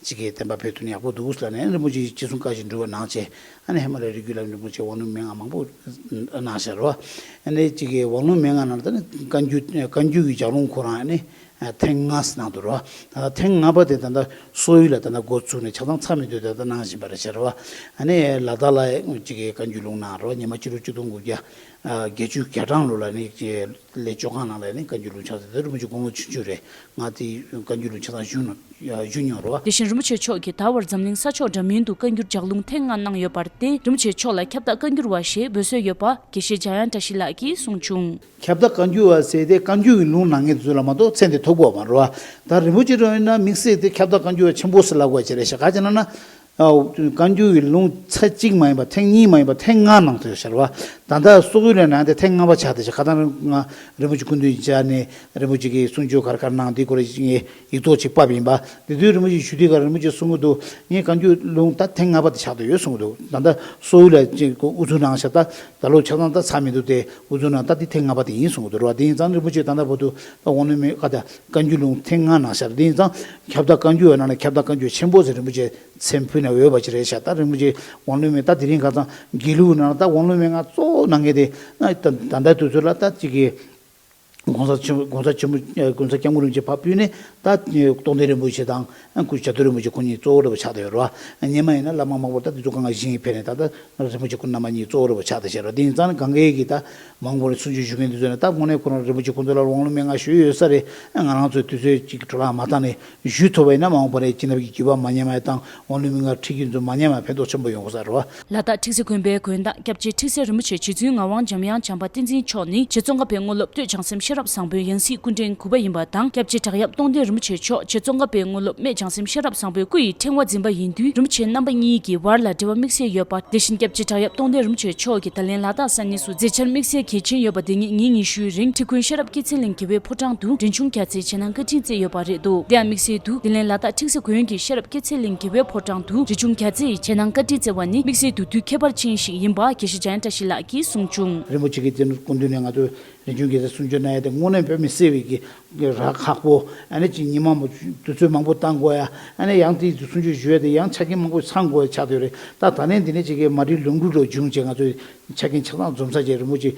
གཅིག་གི་བསྟན་པ་འཕེལ་ཐུབ་ན་ཡག་པོ་འདུག་ཟེར་ནས་རིན་པོ་ཆེས་ཅི་གསུང་བཀའ་བཞིན་སྒྲུབ་པ་གནང་བྱས། ཨ་ནི་ཧི་མ་ལ་ཡའི་རི་རྒྱུད་ལ་རིན་པོ་ཆེས་དབང་ལུང་མན་ངག་མང་པོ་གནང་ཤག་རེད་བ། ཨ་ནི་གཅིག་གི་དབང་ལུང་མན་ངག་ནང་ལ་ད་ནི་བཀའ་འགྱུར་བཀའ་འགྱུར་གྱི་ལྗགས་ལུང་ཁོ་རང་ཨ་ནི་ཐེངས་ལྔ་ཙམ་གནང་འདུག་རེད་བ། ད་ལྟ་ཐེངས་ལྔ་པ་དེ་ད་ལྟ་སོག་ཡུལ་ལ་ད་ལྟ་འགོ་བཙུགས་ནས་ཆ་ཚང་ཚར་མི་འདུག་ད་ལྟ་གནང་བཞིན་པ་རེད་ཤག་རེད་བ། ཨ་ནི་ལ་དྭགས་ལ་གཅིག་གི་བཀའ་འགྱུར་ལུང་གནང་རེད་བ། ཉི་མ་ཕྱི་ལོ་ཆིག་སྟོང་དགུ་བརྒྱ་བརྒྱད་ཅུ་གྱ་གྲངས་ལོ་ལ་ནི་གླེ་བཅུ་སྒང་ནང་ལ་ནི་བཀའ་འགྱུར་ལུང་ཆ་ཚང་དེ་རིན་པོ་ཆེ་དགུང་ལོ་ཆུང་ཆུང་རེད། ང་དེ་བཀའ་འགྱུར་ལུང་ཆ་ཚང་ཞུ་ན་ཞུ་མྱོང་རེད་བ། དེ་བཞིན་རིན་པོ་ཆེ་མཆོག་གིས་ད་བར་འཛམ་གླིང་ས་ཕྱོགས་འདྲ་མིན་དུ་བཀའ་འགྱུར་ལྗགས་ལུང་ཐེངས་ལྔ་གནང་ཡོད་པར་བརྟེན་རིན་པོ་ཆེ་མཆོག་ལ་ཁྱབ་བདག་བཀའ་འགྱུར་བ་ཞེས་འབོད་སྲོལ་ཡོད་པ་དགེ་བཤེས་འཇམ་དབྱངས་བཀྲ་ཤིས་ལགས་ཀྱིས་གསུངས་བྱུང་། ཁྱབ་བདག་བཀའ་འགྱུར་བ་ཟེར་ཏེ་བཀའ་འགྱུར་གྱི་ལུང་གནང་མཁན་དེ་ཚོ་ལ་མ་གཏོགས་མཚན་དེ་ཐོབ་ཀྱི་ཡོད་མ་རེད་བ། ད་རིན་པོ་ཆེ་འགྲོ་ཡིན་ན་དམིགས་བསལ་དེ་ཁྱབ་བདག་བཀའ་འགྱུར་བ་ཆེན་པོ་ཟེར་ལབ་དགོས་ཀྱི་རེད་ཤག་ག་ཅི་ན་ན། ཨ་བཀའ་འགྱུར་གྱི་ལུང་ཚར་གཅིག་མ་ཡིན་པ་ཐེངས་གཉིས་མ་ཡིན་པ་ཐེངས་ལྔ་གནང་ཐུབ་ཡོད་ཤག་རེད་བ། ད་ལྟ་སོག་ཡུལ་ལ་གནང་སྟེ་ཐེངས་ལྔ་པ་ཆགས་བསྡད་ཤག་ཁ་སང་ང་རིན་པོ་ཆེ་སྐུ་མདུན་མཇལ་ནས་རིན་པོ་ཆེ་གིས་གསུང་ཆོས་ག་རེ་ག་རེ་གནང་དེའི་སྐོར་ངས་ཡིག་ཐོག་ཅིག་ཕབ་ཡིན་པ། དེ་དུས་རིན་པོ་ཆེས་ཞུ་དུས་ཀ་རིན་པོ་ཆེས་གསུང་གི་འདུག་ངས་བཀའ་འགྱུར་ལུང་ད་ཐེངས་ལྔ་པ་དེ་ཆགས་བསྡད་ཡོད་གསུང་གི་འདུག་ད་ལྟ་སོག་ཡུལ་ལ་ཅིག་དབུ་འཛུགས་གནང་ཤག་ད་ད་ལོ་ཆ་ཚང་ད་ཚར་མི་འདུག་སྟེ་དབུ་འཛུགས་གནང་ད་དེ་ཐེངས་ལྔ་པ་དེ་ཡིན་གསུང་གི་འདུག་རེད་བ། དེ་ཡིན་ཙང་རིན་པོ་ཆེས་ད་ལྟ་བར་དུ་ད་དབང་ལུང་མེད་ཀ་ད་བཀའ་འགྱུར་ལུང་ཐེངས་ལྔ་གནང་ཤག་དེ་ཡིན་ཙང་ཁྱབ་བདག་བཀའ་འགྱུར་བའི་ནང་ནས་ཁྱབ་བདག་བཀའ་འགྱུར་ཆེན་པོ་ཟེར་རིན་པོ་ཆེས་མཚན་ཕུལ་ནས་འོས་པ་ཅིག་རེད་ཤག་ད་རིན་པོ་ཆེ་དབང་ལུང་མེད་ད་དེ་རིང་ཁ་སང་དགེ་ལུགས་ནང་ད་དབང་ལུང་མེད་ང་གཙོ་བོ་གནང་མཁན་དེ་ད་ད་ལྟ་དུས་ཚོད་ལ་ད་ཅིག་གི་ གོང་ས་ཆེན་པོ་གོང་ས་ཆེན་པོ་གོང་ས་སྐྱབས་མགོན་རིན་པོ་ཆེ་ཕར་ཕུལ་ནས་ད་རྟོགས་ལྡན་རིན་པོ་ཆེ་དང་སྐུ་ཞབས་རྡོ་རིན་པོ་ཆེ་ཁོ་གཉིས་གཙོ་བོ་འདྲ་པོ་ཆགས་བསྡད་ཡོད་རེད་བ། སྔོན་མ་ཡིན་ན་བླ་མ་མང་པོ་ད་དེ་ཚོ་གང་ག་བཞེངས་ཡིན་ཕེབས་ནས་ད་ལྟ་རིན་པོ་ཆེ་སྐུ་རྣམ་པ་གཉིས་གཙོ་བོ་འདྲ་པོ་ཆགས་བསྡད་བྱས་རེད་བ། དེ་ཡིན་ཙང་ནི་གང་གའི་གི་ད་མང་པོ་རེ་གསུང་ཆོས་ཞུ་མཁན་དེ་ཚོ་ནས་ད་དངོས་གནས་ཁོ་རང་རིན་པོ་ཆེ་ཁོང་ཚོ་ལ་དབང་ལུང་མན་ངག་ཞུས་ཡོད་ས་རེད། ང་རང་ཚོའི་དུས་ཚོད་ཅིག་འཕྲོ་བརླག་མ་བཏང་ནས་ཞུས་ཐུབ་པ་ཡིན་ན་མ་འོངས་པ་རེད་སྤྱི་ནོར་གྱི་བརྒྱུད་པ་མ་ཉམས་པ་དང་དབང་ལུང་མན་ངག་ཁྲིད་རྒྱུ་ཚོ་མ་ཉམས་པ་ཕན་ཐོགས་ཆེན་པོ་ཡོང་གི་ས་རེད་བ། ལ་དྭགས་ཁྲིག་རྩེ་དགོན་པའི་དགོན་བདག་སྐྱབས་རྗེ་ཁྲིག་རྩེ་རིན་པོ་ཆེ་རྗེ་བཙུན་ངག་དབང་འཇམ་དབྱངས་བྱམས་པ་བསྟན་འཛིན་མཆོག་ནི་རྗེ་ཙོང་ཁ་པའི་དངོས་སློབ་སྟོད་བྱང་སེམས་ཤེས་རབ་བཟང་པོའི་ཡང་སྲིད་སྐུ་ཕྲེང་དགུ་པ་ཡིན་པ་དང་། སྐྱབས་རྗེ་བྲག་གཡབ་སྟོང་ལྡན་རིན་པོ་ཆེ་མཆོག་རྗེ་ཙོང་ཁ་པའི་དངོས་སློབ་སྨད་བྱང་སེམས་ཤེས་རབ་བཟང་པོའི་སྐུ་ཡི་ཕྲེང་བ་འཛིན་པ་ཡིན་དུས། རིན་པོ་ཆེ་རྣམ་པ་གཉིས་ཀྱི་བར་ལ་འབྲེལ་བ་དམིགས་བསལ་ཡོད་པ། དེ་བཞིན་སྐྱབས་རྗེ་བྲག་གཡབ་སྟོང་ལྡན་རིན་པོ་ཆེ་མཆོག་གིས་ད་ལན་ལ་དྭགས་ས་གནས་སུ་མཛད་འཆར་དམིགས་བསལ་གལ་ཆེན་ཡོད་པ་དེ་ཉིད་ཉིན་ཉི་ཤུའི་རིང་ཁྲི་དགོན་ཤེས་རབ་སྐྱེད་ཚལ་གླིང་དགེ་བའི་ཕོ་བྲང་དུ་མགྲིན་ཆུང་རྒྱ་མཚོས་ཆེད་གནང་བཀའ་དྲིན་བསྩལ་ཡོད་པ་རེད་འདུག་དེ་ཡང་དམིགས་བསལ་དུ་དེ་ལན་ལ་དྭགས་ཁྲིག་རྩེ་དགོན་གྱི་ཤེས་རབ་སྐྱེད་ཚལ་གླིང་དགེ་བའི་ཕོ་བྲང་དུ་མགྲིན་ཆུང་རྒྱ་མཚོས་ཆེད་གནང་བཀའ་དྲིན་བསྩལ་བ་ནི་དམིགས་བསལ་དུ་དུས་ཁྱད་པར་ཅན་ཞིག་ཡིན་པ་དགེ་བཤེས་འཇམ་དབྱངས་བཀྲ་ཤིས་ལགས་ཀྱིས་གསུངས་བྱུང་། རིན་པོ་ཆེ་གི་རྗེས་སུ་སྐུ་མདུན་ནས་ང་ཚོས་རིན་ཆུང་རྒྱལ་མཚན་གསུང་ཆོས་གནང་ཡ་དེ་དངོས་གནས་དཔེ་མི་སྲིད་པའི་གི་རག་ཁག་པོ། ཨ་ནི་ཅིག་ཉི་མ་མོ་དུས་ཚོད་མང་པོ་བཏང་དགོས་ཡ། ཨ་ནི་ཡང་དེའི་གསུང་ཆོས་ཞུ་ཡ་དེ་ཡང་ཆ་རྐྱེན་མང་པོ་ཚང་དགོས་ཡ་ཆགས་བསྡད་རེད། ད་ད་ནས་འདི་ནས་ཅིག་གི་མ་བསྒྲིགས་ལུང་དྲུག་འགྲོ་བྱུང་བྱས་ང་ཚོས་ཆ་རྐྱེན་ཆ་ཚང་འཛོམས་ས་བྱས་རིན་པོ་ཆེ་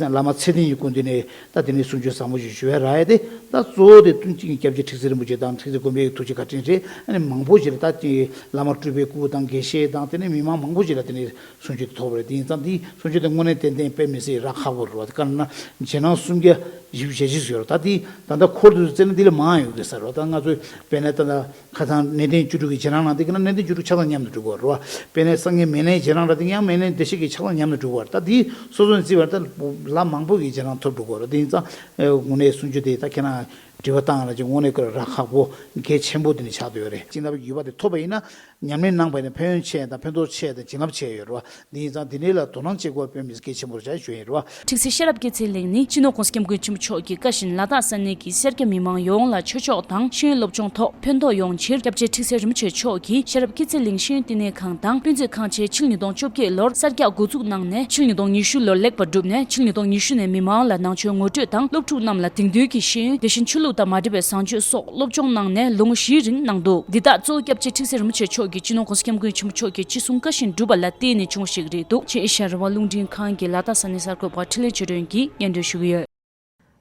བླ་མ་ཚེ་བརྟན་གྱི་སྐུ་མདུན་ནས་ད་དེ་ནས་གསུང་ཆོས་བཟང་པོ་ཞིག་ཞུ་ཡ་རག་ཡ་དེ་ད་གཙོ་བོ་དེ་ཀུན་གཅིག་གི་སྐྱབས་རྗེ་ཁྲིག་རྩེ་རིན་པོ་ཆེ་དང་ཁྲིག་རྩེ་དགོན་པའི་ཐུགས་རྗེ་བཀའ་དྲིན་རེད། ཨ་ནི་མང་པོ་ཞིག་ལ་ད་ཅིག་བླ་མ་སྤྲུལ་པའི་སྐུ་དང་དགེ་བཤེས་དང་དེ་ནས་མི་མང་མང་པོ་ཞིག་ལ་དེ་ནས་གསུང་ཆོས་དེ་ཐོབ་པ་རེད། དེ་ཡིན་ཙང་འདིའི་གསུང་ཆོས་དེ་དངོས་གནས་ཏན་ཏན་དཔེ་མི་སྲིད་རག་ཁག་པོ་རེད་བ། དེ་ག་ན་རྗེས་གནང་སུམ་བརྒྱ་བཞི་བཅུ་ཞེ་བཞི་ཟིག་ཡོད་རེད། ད་དེ་ད་ལྟ་འཁོར་དུ་བཙལ་ན་འདི་ལས་མང་ཡོད་གི་ས་རེད་བ། ད་ང་ཚོས་དཔེར་ན་ད་ལྟ་ཁ་སང་གནས་བརྟན་བཅུ་དྲུག་གི་རྗེས་གནང་གནང་དེ་ག་ན་གནས་བརྟན་བཅུ་དྲུག་ཆ་ཚང་མཉམ་དུ་འགྲོ་གི་རེད་བ། དཔེར་ན་སངས་རྒྱས་མེ་ལེན་རྗེས་གནང་འདྲ་དེ་ཡང་མེ་ལེན་བདེ་གཤེགས་ཀྱི་ཆ་ཚང་མཉམ་དུ་འགྲོ་གི་རེད། ད་དེ་སོ་སོ་ནས་བརྩིས་པ་ད་ལྷ་མང་པོ་གི་རྗེས་གནང་ཐོབ་འགྲོ་གི་རེད། དེ་ཡིན་ཙང་དངོས་གནས་གསུང་ཆོས་དེ་ད་ཁྱེད་རང་དྲི་བ་བཏང་ཡ་ལ་ཅིག་དངོས་གནས་ཀྱི་རག་ཁག་པོ་གལ་ཆེན་པོ་དེ་ནི་ཆགས་བསྡད་ཡོད་རེད། སྤྱི་ཟླ་བའི་བརྒྱུད་པ་དེ་ཐོབ་པ་ཡིན་ན་ཉམས་ལེན་གནང་བ་ཡིན་ན་ཕན་ཡོན་ཆེ་དང་ཕན་ཐོགས་ཆེ་དང་བྱིན་རླབས་ཆེ་ཡོད་རེད་བ། འདི་ཡིན་ཙང་འདི་ནས་ལ་དོ་སྣང་བྱེད་དགོས་པའི་དམིགས་བསལ་གལ་ཆེན་པོ་རེད་ཞུ་ཡིན་རེད་བ། ཁྲིག་རྩེ་ཤེས་རབ་སྐྱེད་ཚལ་གླིང་ནི་སྤྱི་ནོར་༸གོང་ས་༸སྐྱབས་མགོན་ཆེན་པོ་མཆོག་གི་བཀའ་བཞིན་ལ་དྭགས་ས་གནས་ཀྱི་སེར་སྐྱ་མི་མང་ཡོངས་ལ་ཆོས་ཕྱོགས་དང་ཤེས་ཡོན་སློབ་སྦྱོང་ཐོག་ཕན་ཐོགས་ཡོང་ཕྱིར་སྐྱབས་རྗེ་ཁྲིག་རྩེ་རིན་པོ་ཆེ་མཆོག་གིས་ཤེས་རབ་སྐྱེད་ཚལ་གླིང་ཤེས་ཡོན་བསྟི་གནས་ཁང་དང་དཔེ་མཛོད་ཁང་བཅས་ཕྱི་ལོ་ཉིས་སྟོང་བཅོ་བརྒྱད་ལོར་གསར་རྒྱག་འགོ་འཛུགས་གནང་ནས་ཕྱི་ལོ་ཉིས་སྟོང་ཉི་ཤུ་ལོར་ལེགས་པར་གྲུབ་ནས་ཕྱི་ལོ་ཉིས་སྟོང་ཉི་ཤུ་ནས་མི་མང་ལ་ནང་ཆོས་ངོ་སྤྲོད་དང་སློབ་ཕྲུག་རྣམས་ལ་དེང་དུས་ཀྱི་ཤེས་ཡོན་དེ་བཞིན་ཆོས་ལུགས་དང་མ་འདྲེས་པའི་བཟང་སྤྱོད་སོགས་སློབ་སྦྱོང་གནང་ནས་ལོ་ངོ་བཞིའི་རིང་གནང་འདུག་འདི་དག་གཙོ་བོ་སྐྱབས་རྗེ་ཁྲིག་རྩེ་རིན་པོ་ཆེ་མཆོག་གིས་སྤྱི་ནོར་༸གོང་ས་༸སྐྱབས་མགོན་ཆེན་པོ་མཆོག་གི་ཅི་གསུང་བཀའ་བཞིན་བསྒྲུབས་པ་ལ་བརྟེན་ནས་བྱུང་བ་ཞིག་རེད་འདུག་ཆེན་ཨེ་ཤ་ཡ་རང་དབང་རླུང་འཕྲིན་ཁང་གི་ལ་དྭགས་ས་གནས་གསར་འགོད་པ་འཕྲིན་ལས་ཆོས་སྒྲོན་གྱིས་སྙན་སྒྲོན་ཞུ་གི་ཡོད།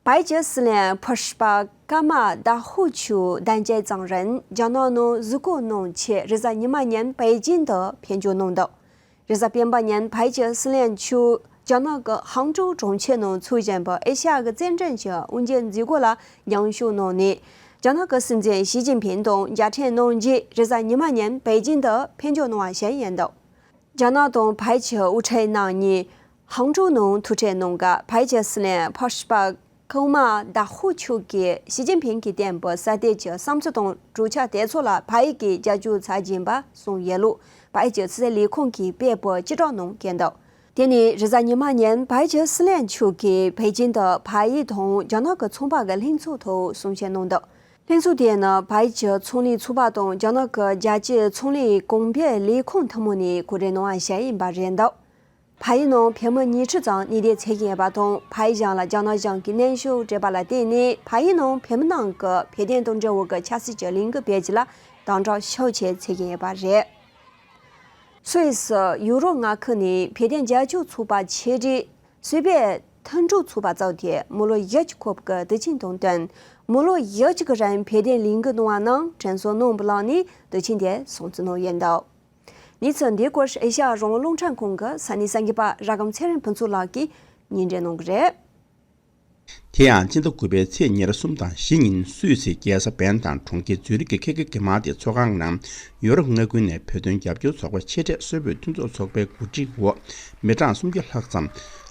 བལ་གྱི་སྲིད་བློན་ཕོ་ཧྲི་པ་ཀ་མ་ད་ཧུ་ཆུ་གདན་འཇལ་གཙང་རིང་རྒྱ་ནག་ནང་གཟིགས་སྐོར་གནང་ཆེད་རེས་གཟའ་ཉི་མ་ཉིན་པེ་ཅིང་དུ་ཕེབས་འབྱོར་གནང་འདུག་རེས་གཟའ་སྤེན་པ་ཉིན་བལ་གྱི་སྲིད་བློན་མཆོག་རྒྱ་ནག་གི་ཧང་ཀྲོའུ་གྲོང་ཁྱེར་ནང་འཚོགས་བཞིན་པའི་ཨེ་ཤ་ཡ་གི་རྩེད་འགྲན་གྱི་དབུ་འབྱེད་མཛད་སྒོ་ལ་མཉམ་ཞུགས་གནང་ནས། རྒྱ་ནག་གི་སྲིད་འཛིན་ཞི་ཅིན་ཕིང་དང་མཇལ་འཕྲད་གནང་རྗེས་རེས་གཟའ་ཉི་མ་ཉིན་པེ་ཅིང་དུ་ཕེབས་འབྱོར་གནང་བ་ཞིག་ཡིན་འདུག་རྒྱ་ནག་དང་བལ་གྱི་དབུ་ཁྲིད་རྣམ་གཉིས་ཧང་ཀྲོའུ་ནང་ཐུག་འཕྲད་གནང་སྐབས་བལ་གྱི་སྲིད་བློན་ཕོ་ཧྲི་པ་ཁོང་མ་ད་ཧུ་མཆོག་གིས་ཞི་ཅིན་ཕིང་གིས་བསྟན་པའི་གསར་གཏོད་ཀྱི་བསམ་ཚུལ་དང་གྲོས་འཆར་དེ་ཚོ་ལ་བལ་ཡུལ་གྱི་རྒྱབ་སྐྱོར་ཚད་ལྡན་པ་གསུངས་ཡོད་ལུགས་བལ་ཡུལ་གྱི་ཕྱི་སྲིད་ལས་ཁུངས་ཀྱིས་སྤེལ་བའི་སྤྱི་བསྒྲགས་ནང་བཀོད་འདུག་དེ་ནས་རེས་གཟའ་ཉི་མ་ཉིན་བལ་ཡུལ་གྱི་སྲིད་བློན་མཆོག་གིས་པེ་ཅིང་དུ་བལ་ཡུལ་དང་རྒྱ་ནག་གི་ཚོང་པ་གི་ལྷན་ཚོགས་ཐོག་གསུང་བཤད་གནང་འདུག་ལྷན་ཚོགས་དེ་ནི་བལ་ཡུལ་གྱི་ཚོང་ལས་ཚོགས་པ་དང་རྒྱ་ནག་གི་རྒྱལ་སྤྱིའི་ཚོང་ལས་གོང་འཕེལ་ལས་ཁུངས་ཐུན་མོང་ནས་གོ་སྒྲིག་གནང་བ་ཞིག་ཡིན་པ་རེད་འདུག་ཕ་ཡུལ་ནང་བོད་མི་ཉི་ཁྲི་ཙམ་གནས་སྡོད་བྱེད་ཀྱི་ཡོད་པ་དང་། ཕ་ཡུལ་གཞུང་ལ་རྒྱ་ནག་གཞུང་གིས་མནན་ཤུགས་སྤྲད་པ་ལ་བརྟེན་ནས། ཕ་ཡུལ་ནང་བོད་མི་རྣམས་ཀྱིས་བོད་དོན་དང་འབྲེལ་བའི་ཆབ་སྲིད་ཀྱི་ལས་འགུལ་སྤེལ་རྒྱུ་ལ་དམ་དྲག་ཤུགས་ཆེ་བྱེད་ཀྱི་ཡོད་པ་རེད། སུད་སི་ཡུ་རོབ་མངའ་ཁུལ་ནས་བོད་དོན་རྒྱབ་སྐྱོར་ཚོགས་པ་ཆེ་གྲས་སུད་བོད་མཐུན་གྲོགས་ཚོགས་པ་བཙུགས་ཏེ། མི་ལོ་བཞི་གི་གོང་གི་དུས་ཆེན་དང་བསྟུན། མི་ལོ་བཞི་གི་རིང་བོད་དོན་ལས་འགུལ་གནང་བ་རྣམས་དྲན་གསོ་གནང་བ་ལགས་ནས་དུས་ཆེན་དེ་སྲུང་བརྩི་གནང་ཡོད་འདུག་གནས་ཚུལ་འདིའི་སྐོར་ཨེ་ཤ་ཡ་རང་དབང་རླུང་འཕྲིན་ཁང་གི་ས་གནས་གསར་འགོད་པ་ར་སྒམ་ཚེ་རིང་ཕུན་ཚོགས་ལགས་ཀྱིས་སྙན་སྒྲོན་གནང་གི་རེད། དེ་ཡང་སྤྱི་ཟླ་དགུ་པའི་ཚེས་ཉེར་གསུམ་དང་བཞི་ཉིན་སུད་སིའི་རྒྱལ་ས་བན་དང་གྲོང་ཁྱེར་ཛུ་རིག་གི་ཁེ་ཁེ་གེ་མ་ཏི་ཚོགས་ཁང་ནང་ཡུ་རོབ་མངའ་ཁུལ་ནས་བོད་དོན་རྒྱབ་སྐྱོར་ཚོགས་པ་ཆེ་གྲས་སུད་བོད་མཐུན་ཚོགས་ཚོགས་པའི་གོ་སྒྲིག་འོག་མི་གྲངས་སུམ་བརྒྱ་ལྷག་ཙམ་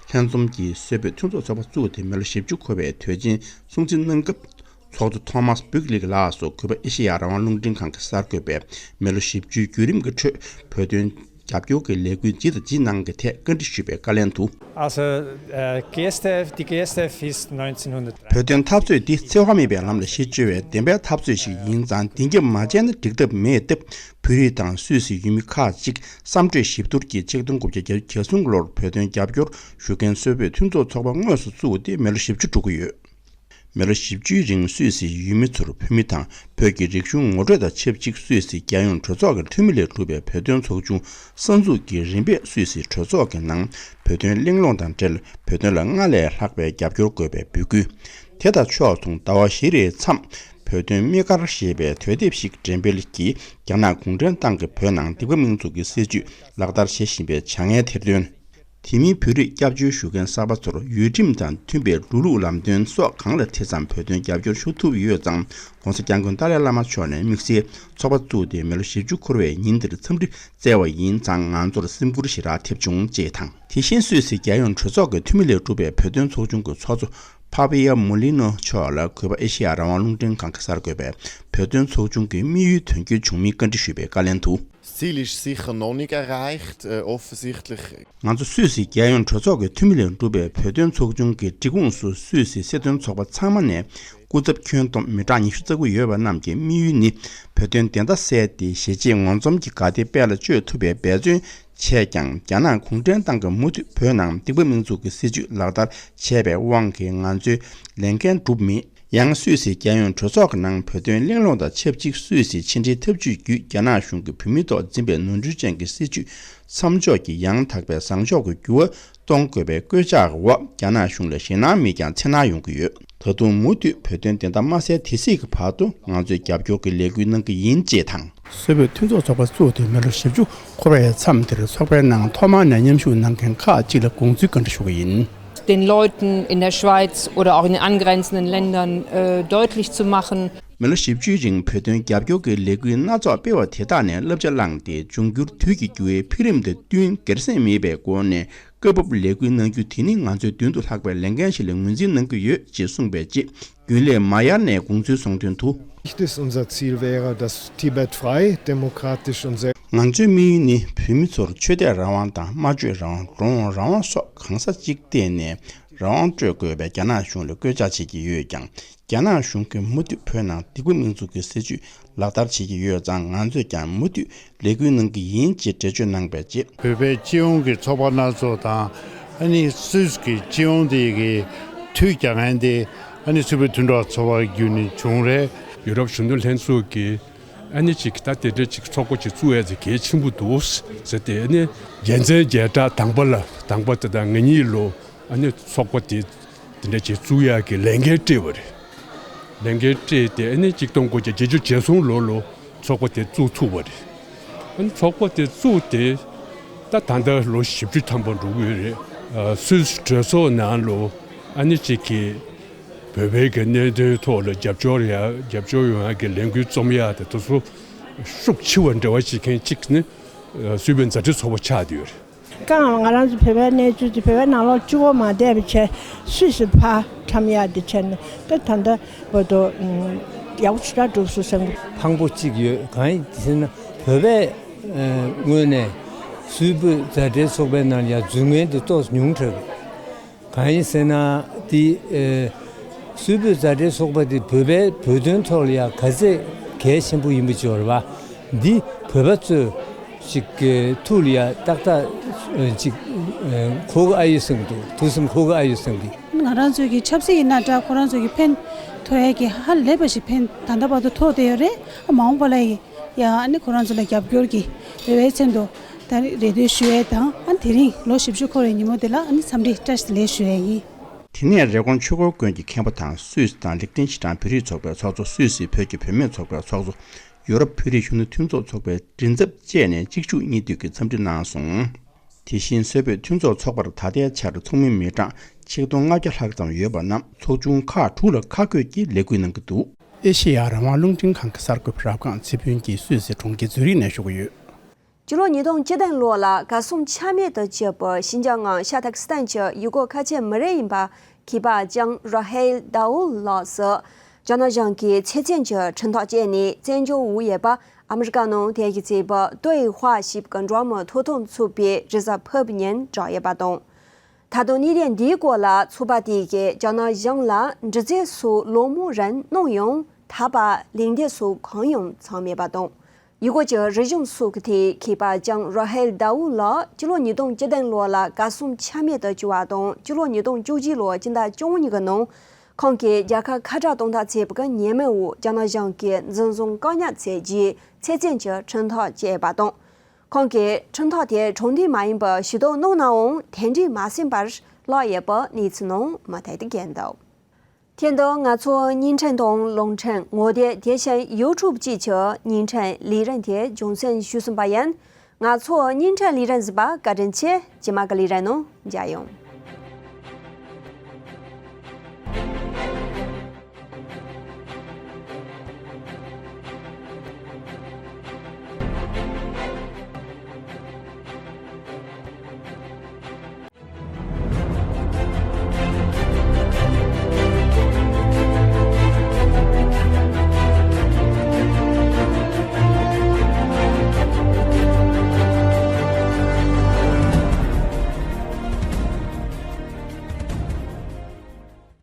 ལྷན་འཛོམས་ཀྱིས་སུད་བོད་མཐུན་ཚོགས་ཚོགས་པ་བཙུགས་ཏེ་མི་ལོ་བཞི་བཅུ་འཁོར་བའི་དུས་ཆེན་སྲུང་བརྩི་གནང་སྐབས། ཚོགས་གཙོ་ཐོ་མཱས་བྷུག་ལིག་ལགས་སུ་གུས་པ་ཨེ་ཤེ་ཡ་རང་དབང་རླུང་འཕྲིན་ཁང་གི་གསར་འགོད་པས་མི་ལོ་བཞི་བཅུའི་བརྒྱུད་རིམ་གྱི་ཁྲོད་བོད་དོན་རྒྱབ་སྐྱོར་གྱི་ལས་འགུལ་ཇི་དང་ཇི་གནང་གི་ཐད་བཀའ་འདྲི་ཞུས་པའི་བཀའ་ལན་དུ། Also, äh, G S T F, die G S T F ist neunzehnhundert. བོད་དོན་འཐབ་རྩོད་འདི་འཚེ་བ་མེད་པའི་ལམ་ལ་གཞི་བཅོལ་བའི་བདེན་པའི་འཐབ་རྩོད་ཞིག་ཡིན་ཙང་བདེན་རྒྱབ་མ་བྱས་ན་འགྲིག་ཐབས་མེད་སྟབས། བོད་རིགས་དང་སུད་སི་ཡུལ་མི་ཁག་ཅིག་བསམ་གྲོས་ཞིབ་བསྡུར་གྱིས་ཆིག་སྟོང་དགུ་བརྒྱ་བརྒྱད་ཅུ་གྱ་གསུམ་ལོར་བོད་དོན་རྒྱབ་སྐྱོར་ཞུ་མཁན་སུད་བོད་མཐུན་ཚོགས་ཚོགས་པ་དངོས་སུ་བཙུགས་ཏེ་མི་ལོ་བཞི་བཅུ་འགྲོ་གི་ཡོད། མི་ལོ་བཞི་བཅུའི་རིང་སུད་སིའི་ཡུལ་མི་ཚོར་བོད་མི་དང་བོད་ཀྱི་རིག་གཞུང་ངོ་སྤྲོད་དང་ཆབས་ཅིག་སུད་སིའི་རྒྱལ་ཡོངས་གྲོས་ཚོགས་ཀྱི་འཐུས་མི་ལས་གྲུབ་པའི་བོད་དོན་ཚོགས་ཆུང་གསར་འཛུགས་ཀྱིས་རིམ་པས་སུད་སིའི་གྲོས་ཚོགས་ཀྱི་ནང་བོད་དོན་གླེང་སློང་དང་འབྲེལ་བོད་དོན་ལ་སྔར་ལས་ལྷག་པའི་རྒྱབ་སྐྱོར་དགོས་པའི་འབོད་སྐུལ། དེ་དང་ཕྱོགས་མཚུངས་ཟླ་བ་བཞི་རེའི་མཚམས་བོད་དོན་དམིགས་བཀར་ཞེས་པའི་དུས་དེབ་ཞིག་འགྲེམས་སྤེལ་གྱིས། རྒྱ་ནག་གུང་ཁྲན་ཏང་གིས་བོད་ནང་སྡིག་པ་མིང་འཛུགས་ཀྱི་སྲིད་བྱུས་ལག་བསྟར་བྱེད་བཞིན་པའི་བྱ་ངན་ཐེར་འདོན། དེ་མིན་བོད་རིགས་སྐྱབས་བཅོལ་ཞུ་མཁན་གསར་པ་ཚོར་ཡུལ་ཁྲིམས་དང་མཐུན་པའི་འགྲོ་ལུགས་ལམ་སྟོན་སོགས་གང་ལ་དེ་ཙམ་བོད་དོན་རྒྱབ་སྐྱོར་ཞུ་ཐུབ་ཡོད་ཙང་། ྋགོང་ས་ྋསྐྱབས་མགོན་ཏཱ་ལའི་བླ་མ་མཆོག་ནས་དམིགས་བསལ་ཚོགས་པ་བཙུགས་ཏེ་མི་ལོ་བཞི་བཅུ་འཁོར་བའི་ཉིན་འདིར་འཚམས་འདྲི་བསྩལ་བ་ཡིན་ཙང་། ང་ཚོར་སེམས་ཁུར་ཞེ་དྲག་ཐེབས་བྱུང་ཅེས་དང་། དེ་བཞིན་སུད་སི་རྒྱལ་ཡོངས་གྲོས་ཚོགས་ཀྱི་འཐུས་མི་ལས་གྲུབ་པའི་བོད་དོན་ཚོགས་ཆུང་གི་ཚོགས་གཙོ་ཕ་བི་ཡ་མོ་ལི་ནོ་མཆོག་ལ་གུས་པ་ཨེ་ཤེ་ཡ་རང་དབང་རླུང་འཕྲིན་ཁང་གིས་གསར་འགོད་པའི་བོད་དོན་ཚོགས་ཆུང་གི་དམིགས་ཡུལ་དོན་འཁྱོལ་བྱུང་མིན་བཀའ་འདྲི་ཞུས་པའི་བཀའ་ལན་དུ། Das Ziel ist sicher noch nicht erreicht, äh, offensichtlich. ང་ཚོ་སུད་སི་རྒྱལ་ཡོངས་གྲོས་ཚོགས་ཀྱི་འཐུས་མི་ལས་གྲུབ་པའི་བོད་དོན་ཚོགས་ཆུང་གི་སྒྲིག་ཁོངས་སུ་སུད་སི་སྲིད་དོན་ཚོགས་པ་ཚང་མ་ནས་སྐུ་ཚབ་ཁྱོན་བསྡོམས་མི་གྲངས་ཉི་ཤུ་རྩ་དགུ་ཡོད་པ་རྣམས་ཀྱི་དམིགས་ཡུལ་ནི། བོད་དོན་བདེན་མཐའ་གསལ་ཏེ་གཞིས་བྱེས་ངོ་འཛོམས་ཀྱི་དགའ་བདེ་དཔལ་ལ་སྤྱོད་ཐུབ་པའི་འབད་བརྩོན་བྱས་ཀྱང་། རྒྱ་ནག་གུང་ཁྲན་ཏང་གིས་མུ་མཐུད་བོད་ནང་སྡིག་པ་མིང་འཛུགས་ཀྱི་སྲིད་བྱུས་ལག་བསྟར་བྱས་པའི་དབང་གིས་ང་ཚོའི་ལས་འགན་འགྲུབ་མེད། ཡང་སུད་སི་རྒྱལ་ཡོངས་གྲོས་ཚོགས་ཀྱི་ནང་བོད་དོན་གླེང་སློང་དང་ཆབས་ཅིག་སུད་སི་ཕྱི་འབྲེལ་ཐབས་ཇུས་བརྒྱུད་རྒྱ་ནག་གཞུང་གིས་བོད་མིའི་ཐོག་འཛིན་པའི་ནོར་འཁྲུལ་ཅན་གྱི་སྲིད་བྱུས་མཚམས་འཇོག་གིས་ཡང་དག་པའི་བཟང་ཕྱོགས་ཀྱི་འགྱུར་བ་གཏོང་དགོས་པའི་བཀོད་ཁྱབ་འོག་རྒྱ་ནག་གཞུང་ལ་ཞེད་སྣང་མེད་ཀྱང་འཚེར་སྣང་ཡོང་གི་ཡོད། ད་དུང་མུ་མཐུད་བོད་དོན་བདེན་མཐའ་མ་གསལ་དེ་སྲིད་ཀྱི་བར་དུ་ང་ཚོས་རྒྱབ་སྐྱོར་གྱི་ལས་འགུལ་གནང་གི་ཡིན་ཅེས་དང་། སུད་བོད་མཐུན་ཚོགས་ཚོགས་པ་བཙུགས་ཏེ་མི་ལོ་བཞི་བཅུ་འཁོར་བའི་མཚམས་འདིར་ཚོགས་པའི་ནང་ཐོག་མར་ནས་མཉམ་ཞུགས་གནང་མཁན་ཁག་ཅིག་ལ་དགོངས་ཚུལ་བཀའ་འདྲི་ཞུ་གི་ཡིན། Den Leuten in der Schweiz oder auch in den angrenzenden Ländern, äh, deutlich zu machen, མི་ལོ་བཞི་བཅུའི་རིང་བོད་དོན་རྒྱབ་སྐྱོར་གྱི་ལས་འགུལ་སྣ་ཚོགས་སྤེལ་བ་དེ་དག་ནས་བསླབ་བྱ་བླངས་ཏེ། འབྱུང་འགྱུར་དུས་ཀྱི་འགྱུར་བའི་འཕེལ་རིམ་དང་བསྟུན་སྒེར་སེམས་མེད་པའི་སྒོ་ནས་སྐབས་བབ་ལས་འགུལ་གནང་རྒྱུ་དེ་ནི་ང་ཚོའི་མདུན་དུ་ལྷག་པའི་ལས་འགན་ཞིག་ལ་ངོས་འཛིན་གནང་གི་ཡོད་ཅེས་གསུངས་པའི་རྗེས། རྒྱུན་ལས་མ་ཡར་ནས་དགོངས་ཚུལ་གསུངས་དོན་དུ། Nicht ist unser Ziel wäre, dass Tibet frei, demokratisch und sehr ང་ཚོའི་དམིགས་ཡུལ་ནི་བོད་མི་ཚོར་ཆོས་དད་རང་དབང་དང་སྨྲ་བརྗོད་རང་དབང་། འགྲོ་འོང་རང་དབང་སོགས་གང་ས་ཅིག་བལྟས་ནས་རང་དབང་སྤྲོད་དགོས་པའི་རྒྱ་ནག་གཞུང་ལ་བཀོད་ཁྱབ་བྱེད་ཀྱི་ཡོད་ཀྱང་། རྒྱ་ནག་གཞུང་གིས་མུ་མཐུད་བོད་ནང་སྡིག་པ་མིང་འཛུགས་ཀྱི་སྲིད་བྱུས་ལག་བསྟར་བྱེད་ཀྱི་ཡོད་ཙང་། ང་ཚོས་ཀྱང་མུ་མཐུད་ལས་འགུལ་གནང་གི་ཡིན་ཅེས་འགྲེལ་བརྗོད་གནང་པའི་རྗེས། བོད་པའི་སྤྱི་ཡོངས་ཀྱི་ཚོགས་པ་སྣ་ཚོགས་དང་། ཨ་ནི་སུད་སི་གི་སྤྱི་ཡོངས་དེ་གི་འཐུས་རྒྱག་མཁན་དེ་ཨ་ནི་སུད་བོད་མཐུན་གྲོགས་ཚོགས་པ་བརྒྱུད་ནས་བྱུང་རེད། ཡུ་རོབ་གཞོན་ནུ་ལྷན་ཚོགས་ཀྱིས་ཨ་ནི་ཅིག་ད་དེ་འདྲ་ཅིག་ཚོགས་པ་ཅིག་བཙུགས་ཡ་དེ་གལ་ཆེན་པོ་འདུག་ཟེར་ཏེ། ཨ་ནི་རྒྱལ་མཚན་རྒྱལ་དར་དང་པོ་ལ་དང་པོ་དེ་དང་ང་གཉིས་ལོ་ཨ་ནི་ཚོགས་པ་དེ་དེ་འདྲ་ཅིག་བཙུགས་ཡག་གི་ལས་འགན་སྤྲད་པ་རེད། ལས་འགན་སྤྲད་དེ་ཨ་ནི་ཆིག་སྟོང་དགུ་བརྒྱ་བརྒྱད་ཅུ་གྱ་གསུམ་ལོ་ལོ་ཚོགས་པ་དེ་བཙུགས་ཐུབ་པ་རེད། ཨ་ནི་ཚོགས་པ་དེ་བཙུགས་ཏེ་ད་ད་ལྟ་ལོ་བཞི་བཅུ་ཐམ་པ་འགྲོ་གི་ཡོད་རེད། ཨ་སུད་སི་གྲོས་ཚོགས་ནང་ལོ་ཨ་ནི་ཅིག་གི་བོད་པའི་གི་གནད་དོན་ཐོག་ལ་རྒྱབ་སྐྱོར་ཡ་རྒྱབ་སྐྱོར་ཡོང་ཡག་གི་ལས་འགུལ་རྩོམ་ཡག་དེ་དུས་སུ་ཤུགས་ཆེ་བ་འབྲེལ་བ་བྱེད་མཁན་གཅིག་ནི་ཨ་སུད་བོད་མཛའ་འབྲེལ་ཚོགས་པ་ཆགས་བསྡད་ཡོད་རེད། ཀང་ང་རང་ཚོ་བོད་པའི་གནས་ཚུལ་དེ་བོད་པའི་ནང་ལོགས་གཅིག་པོ་མ་བསྡད་པ་བྱས་སུད་སི་ཕར་འཁྲབ་ཡག་དེ་བྱས་ནས་ད་ད་ལྟ་བར་དུ་ཡག་པོ་ཞེ་དྲག་འགྲུབ་སོང་བསམ་གི། ཕངས་པོ་གཅིག་ཡོད། གང་ཡིན་ཟེར་ན་བོད་པའི་ངོས་ནས་སུད་བོད་མཛའ་འབྲེལ་ཚོགས་པའི་ནང་ཡ་འཛུལ་མཁན་དེ་ཏོག་ཙམ་ཉུང་དྲགས། གང་ཡིན་ཟེར་ན་དེ་ཨེ་སུད་བོད་མཛའ་འབྲེལ་ཚོགས་པ་དེ་བོད་པའི་བོད་དོན་ཐོག་ལ་ཡང་ག་ཚད་གལ་ཆེན་པོ་ཡིན་པ་ཅིག་རེད་པ། འདི་བོད་པ་ཚོས་ཅིག་གི་ཐུགས་ལ་ཡང་ཏག་ཏག་ཨེ་ཅིག་ཨེ་འཁོར་གི་ཨ་ཡོད་བསམ་གི་འདུག་ཐུགས་སེམས་འཁོར་གི་ཨ་ཡོད་བསམ་གི། ང་རང་ཚོའི་གི་ཆབ་སྲིད་ཡིན་ན་འདྲ། ཁོ་རང་ཚོའི་གི་ཕན་ཐོགས་ཡས་ཀྱི་ཧ་ལས་པ་ཞིག་ཕན་ད་ལྟ་བར་དུ་ཐོགས་བསྡད་ཡོད་རེད། ཨ་མ་འོངས་པ་ལ་ཡི་ཡང་ཨ་ནི་ཁོ་རང་ཚོ་ལ་རྒྱབ་སྐྱོར་གྱི་རེ་བའི་མཚན་དུ་ད་རེ་ལྟོས་ཞུ་ཡས་དང་། ཨ་དེ་རིང་ལོ་བཞི་བཅུ་འཁོར་བའི་ཉིན་མོ་དེ་ལ་ཨ་ནི་འཚམས་འདྲི་བཀྲ་ཤིས་བདེ་ལེགས་ཞུ་ཡས་ཡིན། དེ་ནས་རེབ་གོང་ཆོས་འཁོར་དགོན་གྱི་མཁན་པོ་དང་སུད་སི་དང་ལིག་ཏེན་ཤི་ཊན་བོད་རིགས་ཚོགས་པའི་ཚོགས་གཙོ། སུད་སིའི་བོད་ཀྱི་བུད་མེད་ཚོགས་པའི་ཚོགས་གཙོ། ཡུ་རོབ་བོད་རིགས་གཞོན་ནུ་མཐུན་ཚོགས་ཚོགས་པའི་མགྲིན་ཚབ་བཅས་ནས་གཅིག་མཇུག་གཉིས་མཐུད་ཀྱིས་འཚམས་འདྲི་གནང་སོང་། དེ་བཞིན་སུད་བོད་མཐུན་ཚོགས་ཚོགས་པར་ད་ལྟའི་ཆར་ཚོགས་མི་མི་གྲངས་ཆིག་སྟོང་ལྔ་བརྒྱ་ལྷག་ཙམ་ཡོད་པ་རྣམས་ཚོགས་ཆུང་ཁག་དྲུག་ལ་ཁག་བགོས་ཀྱིས་ལས་འགུལ་གནང་གི་འདུག་ཨེ་ཤེ་ཡ་རང་དབང་རླུང་འཕྲིན་ཁང་གི་གསར་འགོད་པ་རབ་སྒང་ཚེ་ཕུན་གྱིས་སུད་སི་གྲོང་ཁྱེར་ཛུ་རིག་ནས་ཞུ་གི་ཡོད། སྤྱི་ལོ་ཉིས་སྟོང་བཅུ་བདུན་ལོ་ལ་གར་སོང་ཆ་མེད་དུ་གྱུར་པའི་ཤིན་ཅང་ནང་ཤར་ཐ་ཀི་སི་ཐན་གྱི་ཡུལ་སྐོར་ཁ་ཆེ་མི་རེ་ཡིན་པ་མཁས་པ་ལྕམ་ར་ཧེལ་ཌའུ་ལགས་སུ་རྒྱ་ནག་གཞུང་གིས་ཚེ་བཙོན་གྱི་ཁྲིམས་ཐག་བཅད་ནས་བཙན་བྱོལ་དུ་ཡོད་པ་ཨ་མི་རི་ཀ་ནང་དེ་གི་མཛད་པ་ཏོའི་ཧྭ་ཞེས་པའི་འགྲོ་བ་མིའི་ཐོབ་ཐང་ཚོགས་པས་རེས་གཟའ་ཕུར་བུའི་ཉིན་བསྒྲགས་ཡོད་པ་དང་། ད་དུང་གནད་དོན་འདིའི་སྐོར་ལ་ཚོགས་པ་དེ་གིས་རྒྱ་ནག་གཞུང་ལ་འདྲི་རྩད་སོགས་ལོ་མང་རིང་གནང་ཡང་ད་བར་ལན་འདེབས་སོགས་གང་ཡང་བྱུང་མེད་པ་དང་། ཡུལ་སྐོར་གྱི་རིག་གཞུང་སོགས་ཀྱི་ཐད་མཁས་པ་ལྕམ་ར་ཧེལ་ཌའུ་ལགས་སྤྱི་ལོ་ཉིས་སྟོང་བཅུ་བདུན་ལོ་ལ་གར་སོང་ཆ་མེད་དུ་གྱུར་བ་དང་། སྤྱི་ལོ་ཉིས་སྟོང་བཅུ་གཅིག་ལོའི་སྤྱི་ཟླ་བཅུ་གཉིས་ཀྱི་ནང་ཁོང་གིས་རྒྱལ་ཁབ་ཁ་བྲལ་གཏོང་ཐབས་བྱས་པའི་ཉེས་མིང་འོག་རྒྱ་ནག་གཞུང་གིས་འཛིན་བཟུང་བཀག་ཉར་བྱས་རྗེས་ཚེ་བཙོན་གྱི་ཁྲིམས་ཐག་བཅད་པ་དང་། ཁོང་གིས་ཁྲིམས་ཐག་དེ་དྲང་བདེན་མ་ཡིན་པར་ཞུ་གཏུག་གནང་ནའང་དེ་འདྲའི་མ་ཟིན་པར་བརླག་ཡོད་པའི་གནས་ཚུལ་ནང་མུ་མཐུད་དུ་བཀོད་འདུག་ཐེངས་འདིར་ང་ཚོའི་བརྙན་འཕྲིན་དང་རླུང་འཕྲིན་ངོ་དེབ་དེ་བཞིན་ཡུ་ཊུབ་བཅས་ཀྱི་བརྙན་འཕྲིན་ལས་རིམ་དེ་རྒྱང་སྲིང་ཞུས་ཟིན་པ་ཡིན། ང་ཚོའི་བརྙན་འཕྲིན་ལས་རིམ་གཟིགས་པར་བཀའ་དྲིན་ཆེ། རྗེས་མ་གི་ལས་རིམ་ནང་མཇལ་ཡོང་།